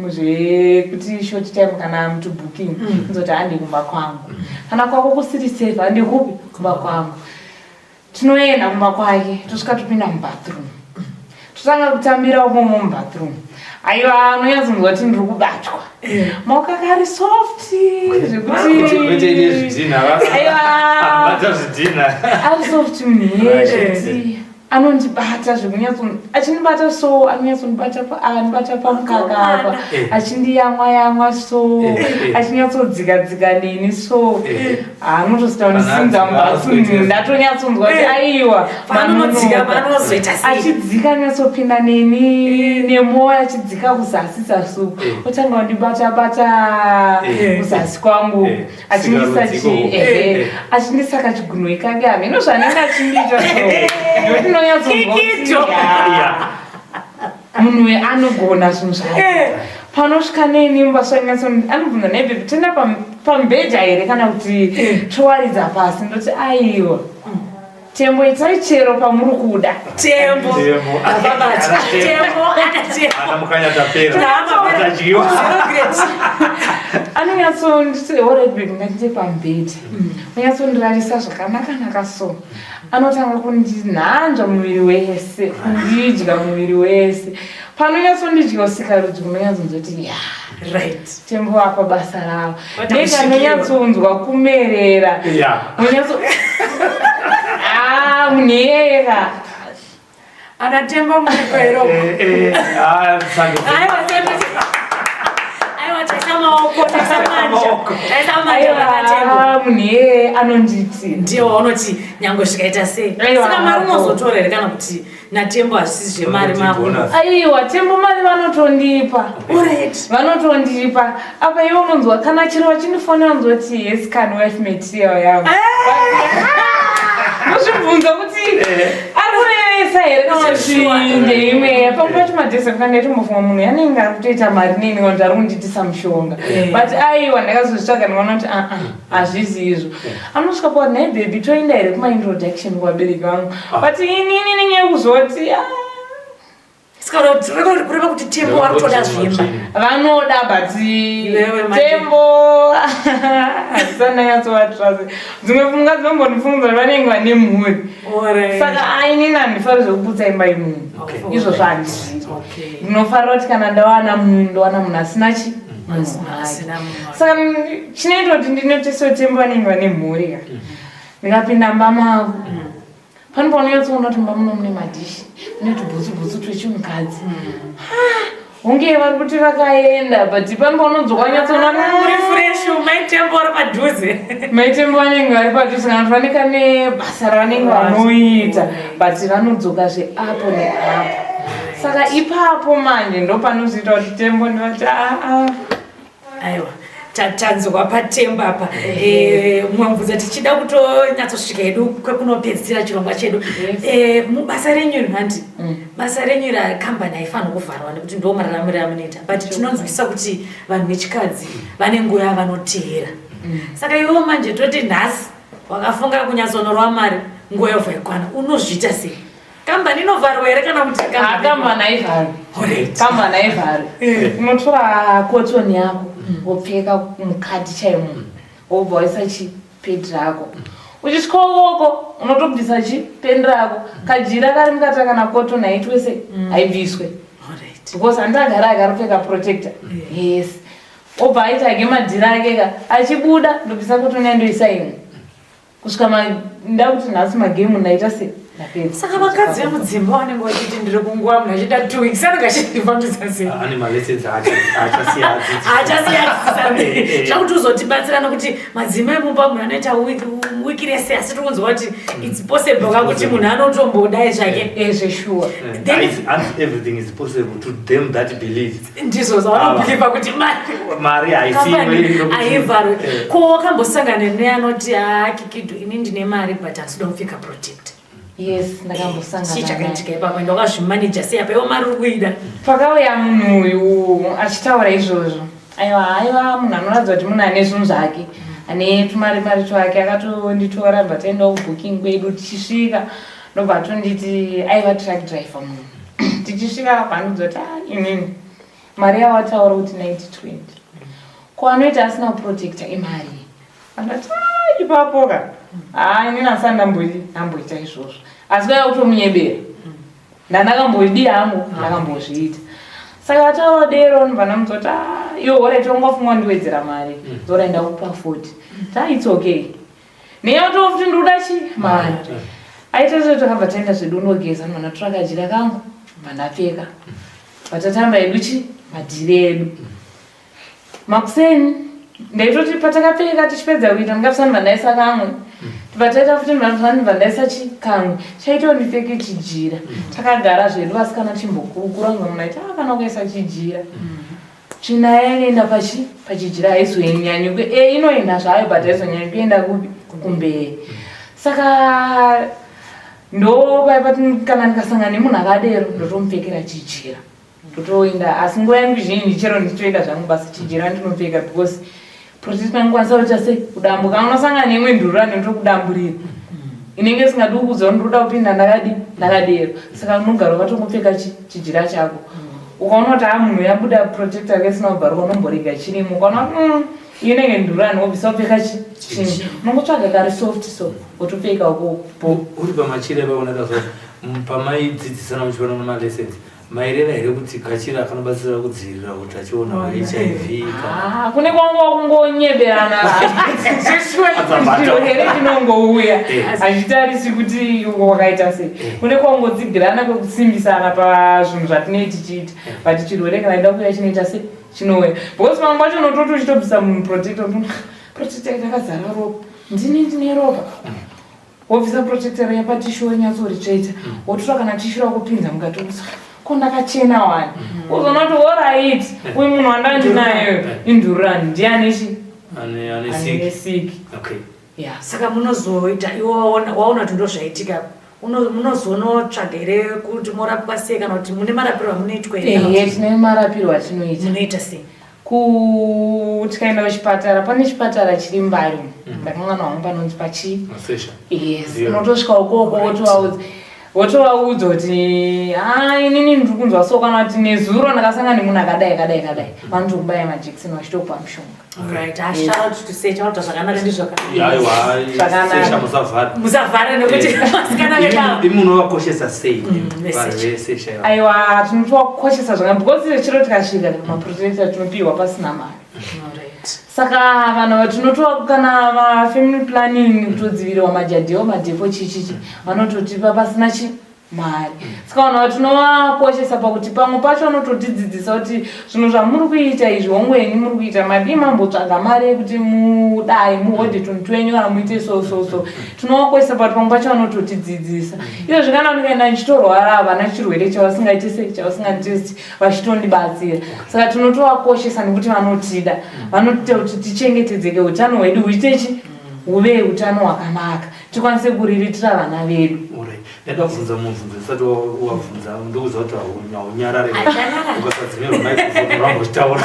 zvekuti short time kana mutu booking, nzoti handi kumba kwangu. Kana kwako kusiri safe, handi kupi, kumba kwangu. Tinoenda kumba kwake, tosvika, topinda mubathroom, totanga kutambira umomo mubathroom. Aiwa, anonyatsonzwa kuti ndiri kubatwa. Maoko ake ari soft zvekuti Kwete ine zvidhina. Aiwa. Bata zvidhina. Ari soft munhu iyeye zvekuti anondibata zvekunyatso, achindibata so, anonyatsondibata, anobata pamukaka apa, achindiyamwa yamwa so, achinyatsodzika dzika neni so. Anotosita kundisimudza mubhatsi, ndatonyatsonzwa kuti aiwa. Panonodzika panozoita sei? Achidzika, anyatsopinda neni nemwoyo, achidzika kuzasi zasi uku, otanga kundibata bata kuzasi kwangu, achindisa sikarudzi chi ikoko. Ehe, achindisa kachigunwe kake, hameno zvanenge achindiita so, ndokuti ndinonyatsonzwa kuti Kikicho. ya, munhu uyu anogona zvinhu zvake. Panosvika neni mubasa, nyatso anobvunza, "Nhai baby, toenda pamubhedha here kana kuti towaridza pasi?" Ndoti, "Aiwa Tembo, itai chero pamuri kuda." Tembo. Tembo. Ababati. Tembo, ana Tembo. Ana mukanya tapera. Tama. Tadyiwa. Zero grade. Anonyatsonditi, "Alright baby, ngatiite pamubhedha." Onyatsondirarisa zvakanaka-naka so, anotanga kundinhanzva muviri wese, kundidya muviri wese. Panonyatsondidya usikarudzi, unonyatsonzoti ya, Tembo apa basa ravo. Vata Neka kusvikirwa. anonyatsonzwa kumerera. Unonyatso, ah, munhu iyeyeka. Ana Tembo muriko here? Ah, sando. Aiwa, Tembo. Aiwa, taisa maoko, taisa manja. Taisa manja vana Tembo. Aiwa, munhu iyeye anonditi. Ndiye waunoti nyange zvikaita sei. Aiwa, Saka mari hapo. unozotora here kana kuti naTembo hazvisi zvemari Unoti mako? bonus. Aiwa, Tembo mari vanotondipa. Alright. Vanotondipa. Apa iwe unonzwa kana chero vachindifonera, unonzwa kuti, "Yes, can wife material yangu." Ndozvibvunza kuti ari kurevesa here kana kuti ndeimwe. Pamwe pacho madhesi kana ndaitombofunga munhu yanenge ari kutoita mari neni kana kuti ari kundiitisa mushonga, but aiwa, ndakazozvitsvaga ndikaona kuti aa, hazvisi izvo. Anosvika pa, "Nhai baby, toenda here kumaintroduction kuvabereki vangu?" But inini nenyaya yekuzoti, ah, Saka kureva kuti Tembo vari kutoda zvimba. Vanoda, but Iwewe manje. Tembo handisandanyatsovatrust. Dzimwe pfungwa dzinombondifunga kuti vanenge vane mhuri, saka ainini handifari zvekuputsa imba yemunhu. Izvozvo handizviiti. Ndinofarira kuti kana ndawana munhu, ndowana munhu asina chi munhu wake. Asina munhu wake. Saka chinoita kuti ndinotiso Tembo vanenge vane mhuri ka, ndikapinda mba mavo, pano paunonyatsoona kuti mumba muno mune madhishi, mune tubhutsu-bhutsu twechimukadzi, hunge vari kuti vakaenda, but pano paunodzoka unyatsoona Uri fresh, maiTembo vari padhuze. Maitembo vanenge vari padhuze kana kuti vane kane basa ravanenge vanoita, but vanodzoka zveapo neapo. Saka ipapo manje ndo panozoita kuti Tembo ndivati, aa. Aiwa, tanzwa paTembo apa. Mwamvudza, tichida kutonyatsosvika hedu kwekunopedzisira chirongwa chedu. Mubasa renyu iri, handi basa renyu iri, kambani haifaniri kuvharwa nekuti ndo mararamiro amunoita, but tinonzwisa kuti vanhu vechikadzi vane nguva yavanoteera. Saka iwewo manje, toti nhasi wakafunga kunyatsonorwa mari, nguva yobva ikwana, unozviita sei? Kambani inovharwa here kana kuti Kambani haivharwi. Kambani haivharwi. Unotora kotoni yako, wopfeka mukati chaimo, wobva waisa chipedi rako. Uchisvika ukoko, unotobvisa chipeni rako, kajira kari mukati kana kotoni haitwe sei, haibviswe, because handagara akaripfeka protector. Yes, obva aita ake madhira ake ka, achibuda ndobvisa kotoni, yandoisa imwe kusvika ndakuti nhasi magemu ndaita se ndapedza. Saka vakadzi vemudzimba vanenge vachiti, "Ndiri kunguva," munhu achiita 2 weeks, anenge achifambisa sei? Ane malessons achasiya adzidzisa. Achasiya zvakuti uzotibatsira, nokuti madzimai mumba munhu anoita wiki rese, asi tikunzwa kuti it's possible kakuti munhu anotombodai zvake. Zveshuwa. Everything is possible to them that believe. Ndizvo zvavanobhilivha kuti mari Mari kambani haisiwe. Haivharwe. Ko wakambosangana neanoti, "Ha, Kikido, ini ndine mari, but handisida kupfeka protect"? Yes, ndakambosangana Chii naye. chakaitika ipapo? Ende wakazvimaneja sei apa iwo mari uri kuida? Pakauya munhu uyu achitaura izvozvo, aiwa, aiwa, munhu anoratidza kuti munhu ane zvinhu zvake, ane tumari mari twake. Akatonditora, bva taendawo kubooking kwedu. Tichisvika, ndobva atonditi, aiva truck driver munhu, tichisvika pandiudza kuti, "Ah, inini mari yawataura kuti 9020, ko anoita asina kuprotecta imari?" Andati, "Ah, ipapo ka, ha, inini asani ndamboita izvozvo." Asi kwaiva kutomunyebera, ndandakambodi hangu, ndakambozviita. Saka ataura dero ndobva ndamuudza kuti ah, iwe alright wanga wafunga wandiwedzera mari. Zora ndakupa 40. Ta it's okay. Neyoto futi ndikuda chi mari. Aita zve takabva taenda zvedu unogeza ndobva ndatora kajira kangu ndobva ndapfeka. Patatamba hedu chi madhiri edu. Makuseni ndaitoti patakapfeka tichipedza kuita ndingapisa ndibva ndaisa kamwe. Tibva taita futi ndibva ndaisa chi kamwe. Chaita ndipfeke chijira. Takagara zvedu vasikana tichimbokurukura mumwe munhu aiti ah kana ukaisa chijira. Tsvina yainoenda pachi pachijira haizonyanyi eh inoenda zvayo but haizonyanyi kuenda kupi kumberi. Saka ndo kana ndikasangana nemunhu akadero ndotomupfekera chijira. Ndotoenda asi nguva yangu zhinji chero ndichitoenda zvangu basa chijira ndinopfeka because protest angikwanisa kuita sei kudambuka unosangana neimwe ndururani ndokudamburira inenge isingadi kukuudza kuti ndinoda kupinda ndakadi ndakadero saka unogara wakatongopfeka chijira chako ukaona kuti haa munhu yabuda protector yake isina kubvaruka unomborega chirimo ukaona kuti inenge ndururani wobvisa wopfeka chimwe unongotsvaga kari soft so wotopfeka uko bo uri pamachira ipapo ndakazo pamaidzidzisana muchipanana malessons Maireva here kuti kachira kanobatsira kudzivirira utachiona hweHIV? Ah, kune kwangu wakungonyeberana chirwere chinongouya eh. hazvitarisi kuti wakaita sei eh. kune kwangodzigirana kwekusimbisana pazvinhu zvatinei tichiita eh. but chirwere kana ida kuuya chinoita sei chinouya because vamwe vacho unototi uchitobvisa munhu protector protector yakazara ropa ndini ndine ropa Wobvisa protector riya patishu wonyatsoritsveta mm. wotora kana tishu rakupinza mukati wokusa ko ndakachena wani mm. wozoona kuti orit mm. uyu munhu wandandinayo indururani ndiani chi ane siki yeah. Saka munozoita iwe waona kuti ndozvaitika munozonotsvaga here kuti morapwa sei kana kuti mune marapiro amunoitwa here? Tine marapiro atinoita. Munoita sei? Tikaenda kuchipatara pane chipatara chiri mbari mm. ndakanganwa hangu panonzi pachii yes unotosvika ukoko wotovaudza wotovaudza kuti ha inini ndiri kunzwa so kana kuti nezuro ndakasangana nemunhu akadai akadai akadai vanotokubaya majekiseni vachitokupa mushonga musavhara nekuti vasikana vedu munovakoshesa sei vanhu vese aiwa tinotovakoshesa zvaka because chiro tikasvika maprotector tinopiwa pasina mari saka vanhu tinotoa kana vafamily planning kutodzivirirwa majadheo madhepo chichichi vanototipa pasina chi mari saka vanhu ava tinovakoshesa pakuti pamwe pacho vanototidzidzisa kuti zvinhu zvamuri kuita izvi hongu henyu muri kuita madii mambotsvaga mari yekuti mudai muhodhe tunhu twenyu kana muite so so so tinovakoshesa pakuti pamwe pacho vanototidzidzisa izvozvi kana ndikaenda ndichitorwara havana chirwere chavasingaite sei chavasinganditesti vachitondibatsira saka tinotovakoshesa nekuti vanotida vanotiita kuti tichengetedzeke utano hwedu huitechi huve utano hwakanaka tikwanise kuriritira vana vedu. Ndaida kubvunza mubvunzo usati wabvunza ndokuziva kuti haunyarare ukasadzimirwa microphone uramba uchitaura.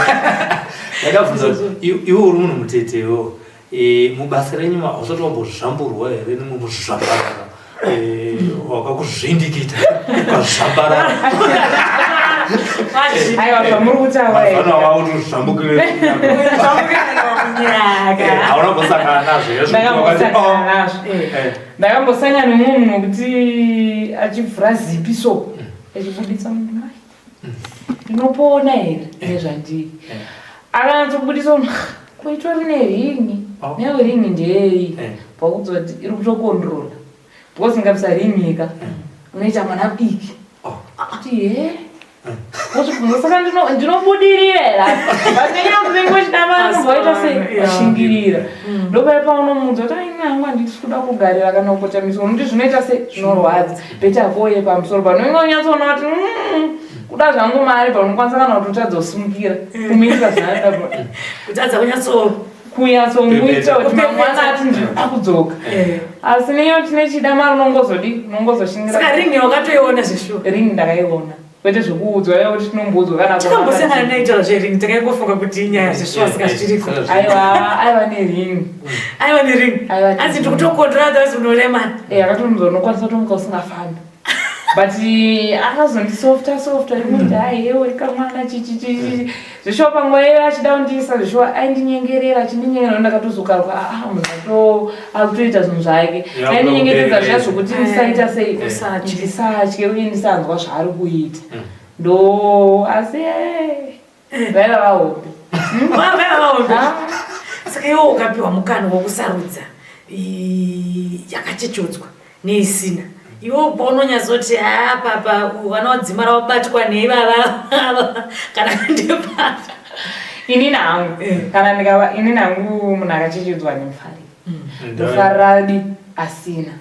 Ndaida kubvunza kuti iwe uri munhu mutete iwewo e, mubasa renyu hausati wambozvamburwa here nemwe muzvambarara e, wakakuzvindikita ukazvambarara aiwa zvamuri kutaura wautozvambukire hauna kumbosangana nazvo ndakambosangana nazvo Ndakambosangana nemumwe munhu wekuti achivhura zipi so achibuditsa munhu mai ndinopona here nezvandiri akanyatsobuditsa munhu ko itori neringi oh. neringi ndeyei eh. pakudzwa kuti iri kutokondrola because ngabisa ringi ka eh. unoita mwana mudiki oh. kuti he Wozvibvunza saka ndinobudirira here but nenyaya yekuti unenge uchida mari unobva waita sei washingirira mm. ndopaya paunomuudza kuti aini hangu handisi kuda kugarira kana kukotamiswa unoti zvinoita sei zvinorwadza beta koye pamusoro pano unenge unyatsoona kuti mm, kuda zvangu mari paunokwanisa kana kutotadza kusimukira kumuitira zvaanoda kutadza kunyatso kunyatsomuita kuti mangwana ati ndinoda kudzoka eh. asi neyo tine chida mari unongozodi unongozoshingira saka ringi wakatoiona zveshuwa ringi ndakaiona kwete zvekuudzwa yaya kuti tinomboudzwa kana takambosangana naitaura zveringi takaingofunga kuti inyaya zveshuwa saka zvichiriko aiwa aiwa neringi aiwa neringi asi ndikutokondora otherwise unoremana eh akatomuudza unokwanisa kutomuka usingafambi but eh, akazondisofta softa rimwe hayi yewe kamwana chichichichi zveshuwa panguva iyoyo achida kundiisa zveshuwa aindinyengerera achindinyengerera ndakatozokarwa ah, ah munhu ato akutoita zvinhu zvake aindinyengetedza zviya zvokuti ndisaita sei ndisatye uye ndisanzwa zvaari kuita mm. Ndo asi vaiva vahombe. Vaiva vahombe. Saka iwe ukapiwa mukana wokusarudza yakachechodzwa neisina, iwe paunonyatsoti haa papa vanodzimara wabatwa neivava kana ndepapa? Inini hangu, kana ndikava inini hangu munhu akachechedzwa nemufari, ndofarira di asina.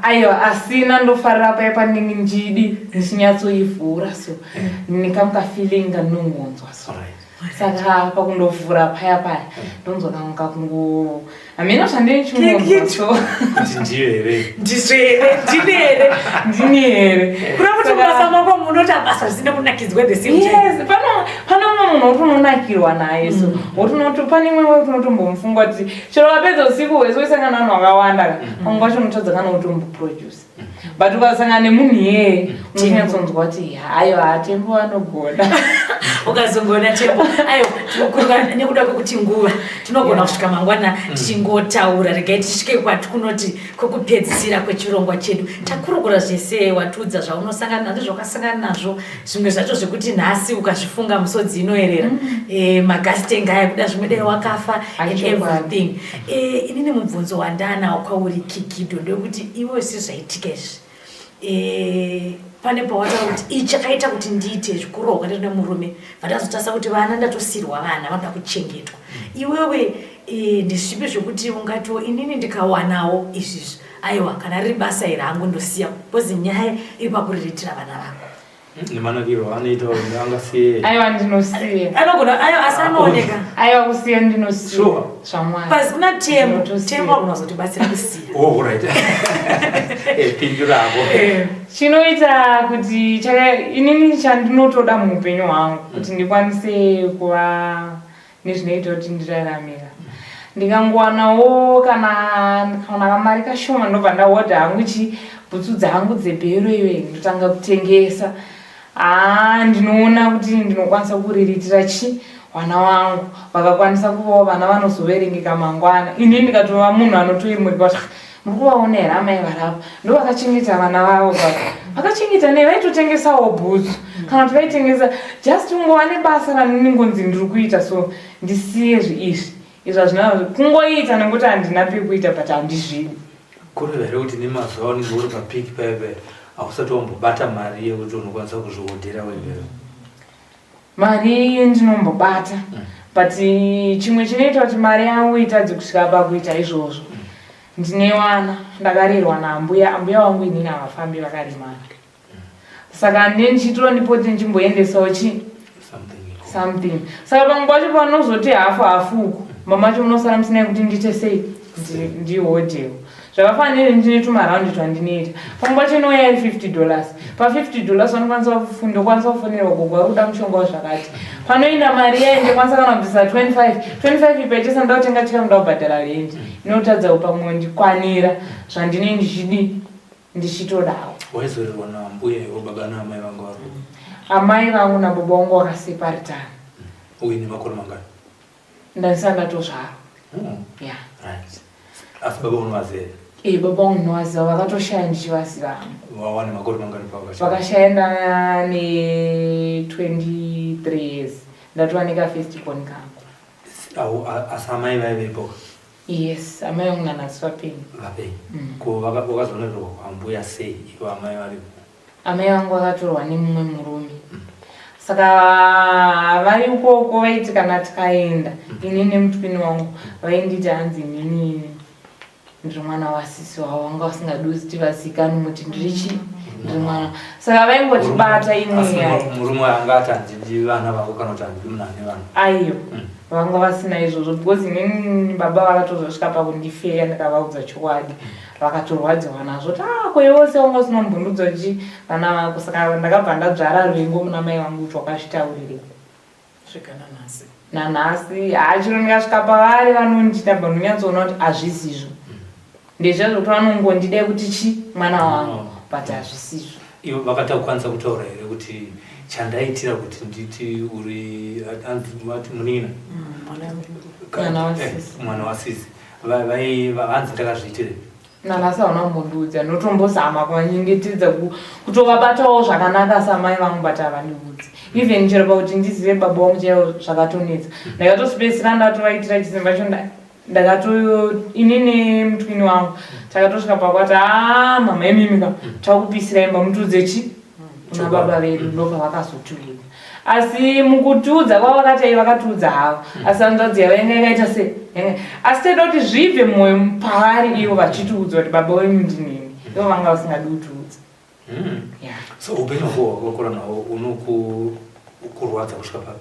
Aiwa, asina ndofarira paya panenge ndidi ndichinyatsoivhura so nekamwe kafeeling kanongonzwa so. Saka pakundovhura paya paya ndonzwa kamwe kakungo hameno zvandinechingonzwa so. Kuti ndiyo here? Ndizvo here? Ndine here? Ndini here? Kuda kuti mubasa mako munoita basa zvisina kunakidzwa the same time. Yes, pane umwe munhu woti unonakirwa naye so, woti pane imwe woti unotombomufunga kuti chero wapedza usiku hwese waisangana navanhu vakawanda ka, pamwe pacho unotadza kana kutomboproduce, but ukasangana nemunhu iyeye unonyatsonzwa kuti hayo, haTembo anogona. Ukazongoona Tembo, aiwa, tinokuruka nekuda kwekuti nguva tinogona kusvika mangwana tichingotaura. Regai tisvike kwatikunoti kwekupedzisira kwechirongwa chedu. Takurukura zvese, watiudza zvaunosangana nazvo, zvawakasangana nazvo, zvimwe zvacho zvekuti nhasi ukazvifunga musodzi inoerera. Magas tank aya kuda zvimwe dai wakafa and everything. Inini mubvunzo wandanawo kwauri, Kikido, ndewekuti iwe sezvaitika izvi, pane pawataura kuti ichi chakaita kuti ndiite zvikurohwa ndiri nemurume, vandazotarisa kuti vana ndatosirwa, vana vanoda kuchengetwa. Iwewe ndezvipi zvekuti ungatiwo inini ndikawanawo izvizvi, aiwa, kana riri basa iri hangu ndosiya, because nyaya iri pakuriritira vana vako? Nemanakirwo anoita angasiye? Aiwa, ndinosiya. Anogona ayo, asi anooneka. Aiwa, kusiya ndinosiya. Zvamwari. Pasi kuna Tembo. Ndinotosiya. Tembo agonazotibatsira kusiya. Oh, right. Pindurako. Chinoita kuti inini chandinotoda muupenyu hwangu kuti ndikwanise kuva nezvinoita kuti ndiraramira, ndikangowanawo kana ndikawana kamari kashoma, ndobva ndahodha hangu chi bhutsu dzangu dzebhero iyoyi, ndotanga kutengesa. Haa, ndinoona kuti ndinokwanisa kuriritira chi vana vangu, vakakwanisa kuvawo vana vanozoverengeka mangwana. Ini ndikatova munhu anotoyemurika kuti, "Ah, muri kuvaona here amai varapa ndo vakachengeta vana vavo baba vakachengeta nei, vaitotengesawo bhutsu kana kuti vaitengesa." Just kungova nebasa randinongonzi ndiri kuita so, ndisiye izvi izvi hazvina kungoita nekuti handina pekuita, but handizvidi. Kureva here kuti nemazuva unenge uri papeak paya paya hausati wambobata mari yekuti unokwanisa kuzvihodhera wega? Mari ndinombobata, but chimwe chinoita kuti mari yangu itadze kusvika pakuita izvozvo, ndine vana ndakarerwa naambuya. Ambuya vangu inini havafambi, vakarimana, saka ndine ndichitiro ndipote ndichimboendesawo chi something. Something. Saka pamwe pacho panozoti hafu hafu uku, mama cho munosara musina yekuti ndiite sei, ndihodhewo. Zvakafanira ndine tumaraundi twandinoita, pamwe pacho inouya iri $50. Pa$50 vanokwanisa ndokwanisa kufonera gogo vari kuda mushonga wazvakati. Panoenda mari yayo ndokwanisa kana kubvisa 25 25 ipaitesa ndoda kutenga chikamu, ndoda kubhadhara rendi, inotadza pamwe ndikwanira zvandinenge ndichidi ndichitodawo. Waizorerwa nambuya iwo, baba naamai vangu vari? Amai vangu nababa vangu vakaseparitana. Uine makore mangani? Ndandisati ndatozvarwa. Ya. Right, asi baba unovaziva? E, baba vangu ndinovaziva, vakatoshaya ndichivaziva hangu. Wawane makore mangani pavakashaya? Vakashaya ndane 23 years, ndatova nekafirst born kangu. Asi amai vaivepo? Yes, amai vangu nanhasi vapenyu. Vapenyu. Ko wakazonorerwa kwambuya sei ivo amai varipo? Amai vangu vakatorwa nemumwe murume, saka vari ukoko vaiti kana tikaenda ini nemutwini wangu, vainditi hanzi inini ndiri mwana wasisi wavo, vanga vasingadi kuti tivazikanwe kuti ndiri chi ndiri mwana, saka vaingotibata imwe Asi yaya. Murume anga ati handidi vana vako kana kuti handidi munhu ane vana? Aiyo, vanga vasina izvozvo, because inini baba vakatozosvika pakundifeya ndikavaudza chokwadi, vakatorwadziwa nazvo kuti, "Ah, ko iwe wose wanga usina kumbundudza chi vana vako?" Saka ndakabva ndadzvara ruvengo muna mai vangu kuti wakazvitaurirei. Svika nanhasi? Nanhasi haachiro. Ndikasvika pavari vanondida, ndonyatsoona kuti hazvisizvo, ndezviya zvokuti vanongondida kuti chi mwana wangu, but hazvisizvo. Ivo vakatakwanisa kutaura here kuti chandaitira kuti nditi uri anzi vati munin'ina? Mwana wasisi. Mwana wasisi. Vanzi ndakazviitire. Nanhasi hauna kumbondiudza ndotombozama kuvanyengetedza kutovabatawo zvakanaka samai vangu but havandiudzi even chero pakuti ndizive baba vangu chaivo zvakatonetsa. Ndakatosipedzisira ndatovaitira chisimba cho ndakato ini nemutwini wangu takatosvika pakwati haa mama imimi ka takupisira imba mutiudze chi kuna baba vedu. Ndopavakazotiudza, asi mukutiudza kwavakati ai vakatiudza havo, asi hanzvadzi yavo yanga yakaita se asi taida kuti zvibve mumwoyo pavari ivo vachitiudza kuti baba wenyu ndinini, ivo vanga vasingadi kutiudza. Yeah. So upenyu hwako hwakakura nawo unokurwadza kusvika papi?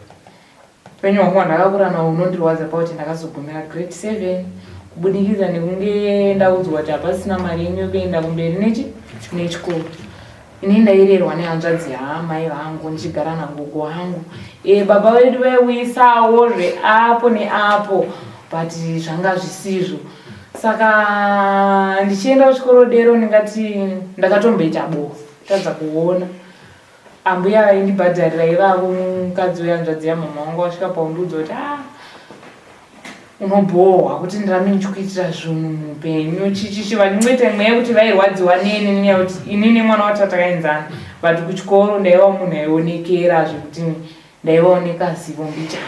Upenyu hwangu hwandakakura nawo unondirwadza pakuti ndakazogumira grade 7 kubudikidza nekunge ndaudzwa kuti hapasina mari yenyu yekuenda kumberi nechi nechikoro. Ini ndairerwa nehanzvadzi yaamai vangu ndichigara nagogo wangu. Baba vedu vaiuyisawo zveapo neapo, but zvanga zvisizvo. Saka ndichienda kuchikoro dero ndingati ndakatomboita bofu, tadza kuona. Ambuya vaindibhadharira ivavo, mukadzi wehanzvadzi yamama wangu, vasvika paundiudza kuti ah, unobhohwa kuti ndirambe ndichikuitira zvinhu muupenyu chichichi. Vachingoita mweya kuti vairwadziwa neni nenyaya yekuti ini nemwana wacho takaenzana, but kuchikoro ndaiva munhu aionekera zvekuti ndaivaoneka zivo mbichana,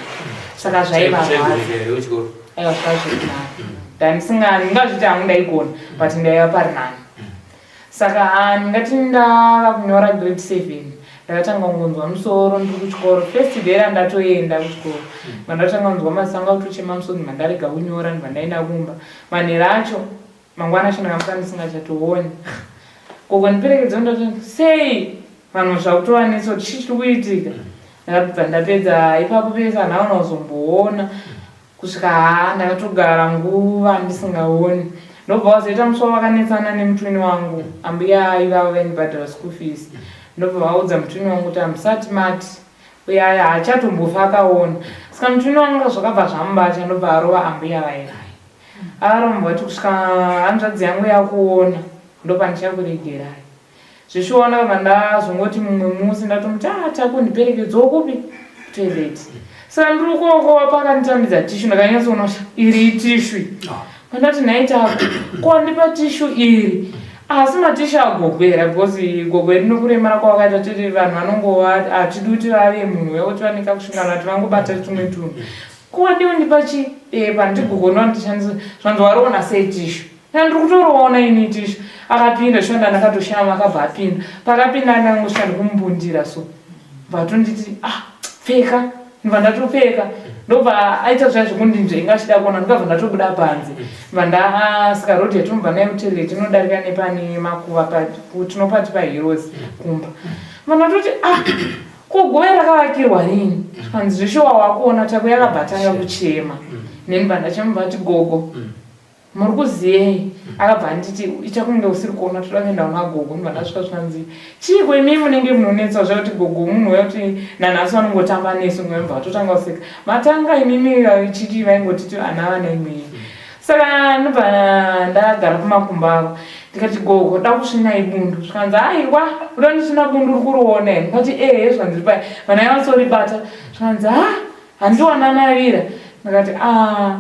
saka zvaivarwadza. Chaigoneka here kuchikoro? Aiwa, zvava zviri nani. Ndandisinga ndingazviti hangu ndaigona, but ndaiva pari nani. Saka ndingati ndava kunyora grade 7 ndakatanga kungonzwa musoro ndiri kuchikoro. First day randatoenda kuchikoro mandatanga kunzwa masanga kutochema musoro, ndibva ndarega kunyora, ndibva ndaenda kumba. Manhero acho, mangwana acho, ndakamuka ndisingachatooni. Gogo ndiperekedza, ndati sei vanhu zvakutovanetsa kuti chii chiri kuitika. Ndakabva ndapedza ipapo pese, handaona kuzomboona kusvika haa ndakatogara nguva ndisingaoni. Ndobva wazoita musi wavakanetsana nemutwini wangu, ambuya ivavo vaindibhadhara school fees, ndobva vaudza mutwini wangu kuti hamusati mati uye aya haachatombofa akaona. Saka mutwini wangu zvakabva zvamubata, ndobva arova ambuya vaivai. Akaromba kuti kusvika hanzvadzi yangu yakuona ndopandichakuregerai. Zvichiona kabva ndazongoti mumwe musi ndatomuti, ah, takundiperekedzawo kupi, toilet. Saka ndiri ukoko pakanditambidza tissue, ndakanyatsoona kuti iri itissue. Pandati nhai Tako, ko wandipa tissue iri, asi matissue agogo here? Because gogo rinokuremara kwavakaita tiri vanhu vanongova hatidi kuti vave munhu wekuti vaneka kusvingana kuti vangobata tumwe tunhu. Ko wandiundipa chi pandigogo ndondishandisa zvanzi wariona sei tissue? Ndiri kutoriona ini tissue. Akapinda shonda, ndakatoshama, akabva apinda. Pakapinda ndangosvika ndikumumbundira, so vatonditi, ah, pfeka. Ndobva ndatopfeka, ndobva aita zvaya zvekundinzvenga achida kuona. Ndikabva ndatobuda panze, bva ndasika road yatinobva nayo kutoilet inodarika nepane makuva tinopati paHeroes kumba. Bva ndatoti, ah, ko gove rakavakirwa rini? Zvikanzi zveshuwa wakuona. Tako yakabva atanga kuchema neni, bva ndachema, bva ati, gogo, muri kuziyei? Akabva anditi, ita kunge usiri kuona, toda kuenda kuna gogo. Ndobva ndasvika, zvikanzi, chiiko imi munenge munonetsa zvakuti gogo munhu uya kuti nanhasi vanongotamba nesu. Ngobva vatotanga kuseka, matanga imimi chiti vaingotiti ana vana imwei. Saka ndobva ndagara kumakumbo avo, ndikati, gogo, da kusvinai bundu. Zvikanzi, aiwa, uda ndisvina bundu uri kuriona here? Ndikati, ehe. Zvikanzi, pai vana yavasoribata. Zvikanzi, ha, handiwananavira. Ndikati, a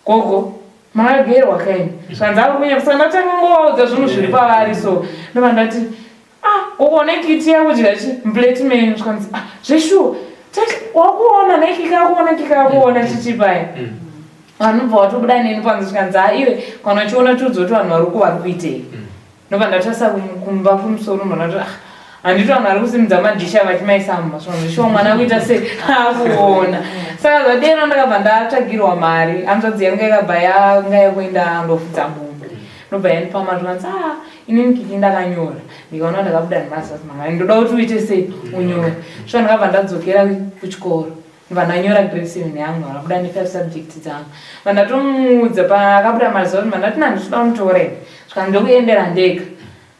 gogo, makagerwa kaini? Zvanzi ari kunya. Saka ndatanga ngovaudza zvinhu zviri pavari. So ndobva ndati, ah, gogo, nekiti yakudya chi muplate menyu. Zvikanzi, ah, zveshuwa wakuona nekikakuona kikakuona chichipaya. Vanobva vatobuda neni panze, zvikanzi, ha, iwe kana uchiona tiudza kuti vanhu vari vari kuitei. Ndobva ndatarisa kumba kumusoro, ndobva ndati, ah, handiti vanhu vari kusimudza madhisha vachimaisa muma. Zvanzi shuwa mwana kuita se akuona. Saka zvadero ndakabva ndatsvagirwa mari. Hanzvadzi yangu yakabva yanga yakuenda ndofudza mombe, ndobva yandipa mari. Zvanzi, ah, inini Kiki ndakanyora, ndikaona ndakabuda nemazasi mangani, ndoda kuti uite sei unyore. Shuwa ndakabva ndadzokera kuchikoro, ndobva ndanyora grade 7 yangu, ndakabuda nefive subject dzangu. Vandatomuudza paakabuda mazuva, ndati nanditoda kumutora ini. Saka ndokuendera ndega,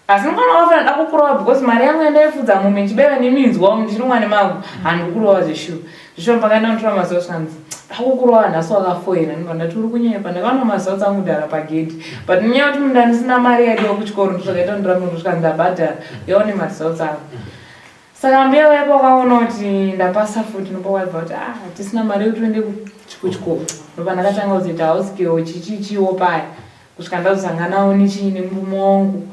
asi mukana wafana da kukurova because mari yangu yandaifudza mombe ndichibaiwa neminzwa umu ndichirumwa nemago, handikukurova zveshuwa. Zveshuwa pakaenda kunotora mazuva, zvikanzi, da kukurova nhasi wakafoira. Ndobva ndati, uri kunyepa, ndakaona mazuva dzangu kudhara pagedhi, but nenyaya yekuti munda ndisina mari yaidiwa kuchikoro ndozvakaita ndirambe. Kusvika ndabhadhara yaone maresults angu. Saka mbuya vaipa vakaona kuti ndapasa futi, ndopa waibva kuti, ah, hatisina mari yekuti uende kuchikoro. Ndobva ndakatanga kuzoita house girl chichichiwo paya. Kusvika ndazosanganawo nechii nemurume wangu.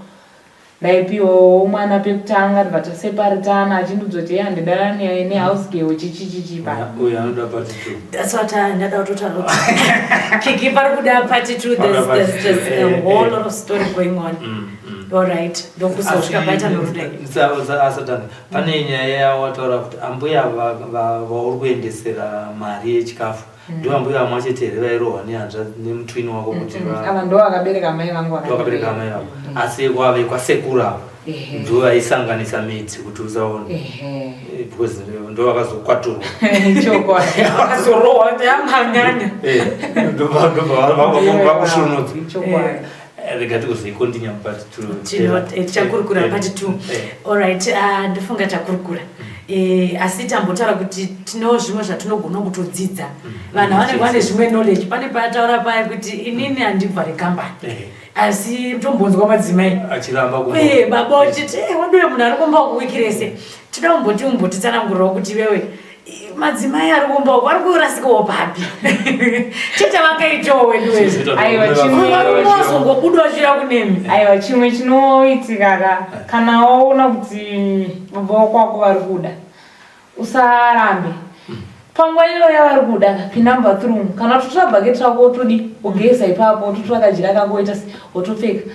Ndaipiwawo mwana pekutanga ndibva taseparitana achindiudza kuti iye handidanani nehouse girl chichichichi pa. Uyu anoda part 2. That's what I ndada kutotaura kuti Kiki pari kuda part 2 Pari there's, there's just a eh, whole eh. lot of story going on. All right. Ndokusosvika paita norudai. Asatani pane nyaya yawataura kuti ambuya vauri kuendesera mari yechikafu ndivo ambuya vamwe chete here vairohwa nehanzvadzi nemutwini wako kuti Ava ndo vakabereka mai vangu vakabereka amai vavo asi kwave kwasekuru avo ndivo vaisanganisa midzi kuti usaone because ndo vakazokwaturwa Chokwadi. Vakazorohwa kuti amhanyanya. Ndobva vakushunudza Chokwadi. Rega tikuzoikontinya mupart two. Tichakurukura part 2. Alright, ndofunga takurukura. Asi tambotaura kuti tino zvimwe zvatinogona kutodzidza. Vanhu vanenge vane zvimwe knowledge. Pane paataura paya kuti inini handibvare kambani. Asi tombonzwa madzimai achiramba baba uchiti waduwe munhu ari kumba uku wiki rese. Tinoda kumboti umbotitsanangurirawo kuti iwewe madzimai ari kumba uku ari kurasikawo papi. Chete vangaitawo wedu wezvo. Aiwa, chimwe- Varume vazongobuda vachiuya kunemi. Aiwa, chimwe chinoitika ka kana waona kuti baba wako wako vari kuda usarambe panguva iyoyo yavari kuda ka pinda mubathroom kana utotora bhaketi rako wotodi wogeza ipapo wototora kajira kako woita se wotopfeka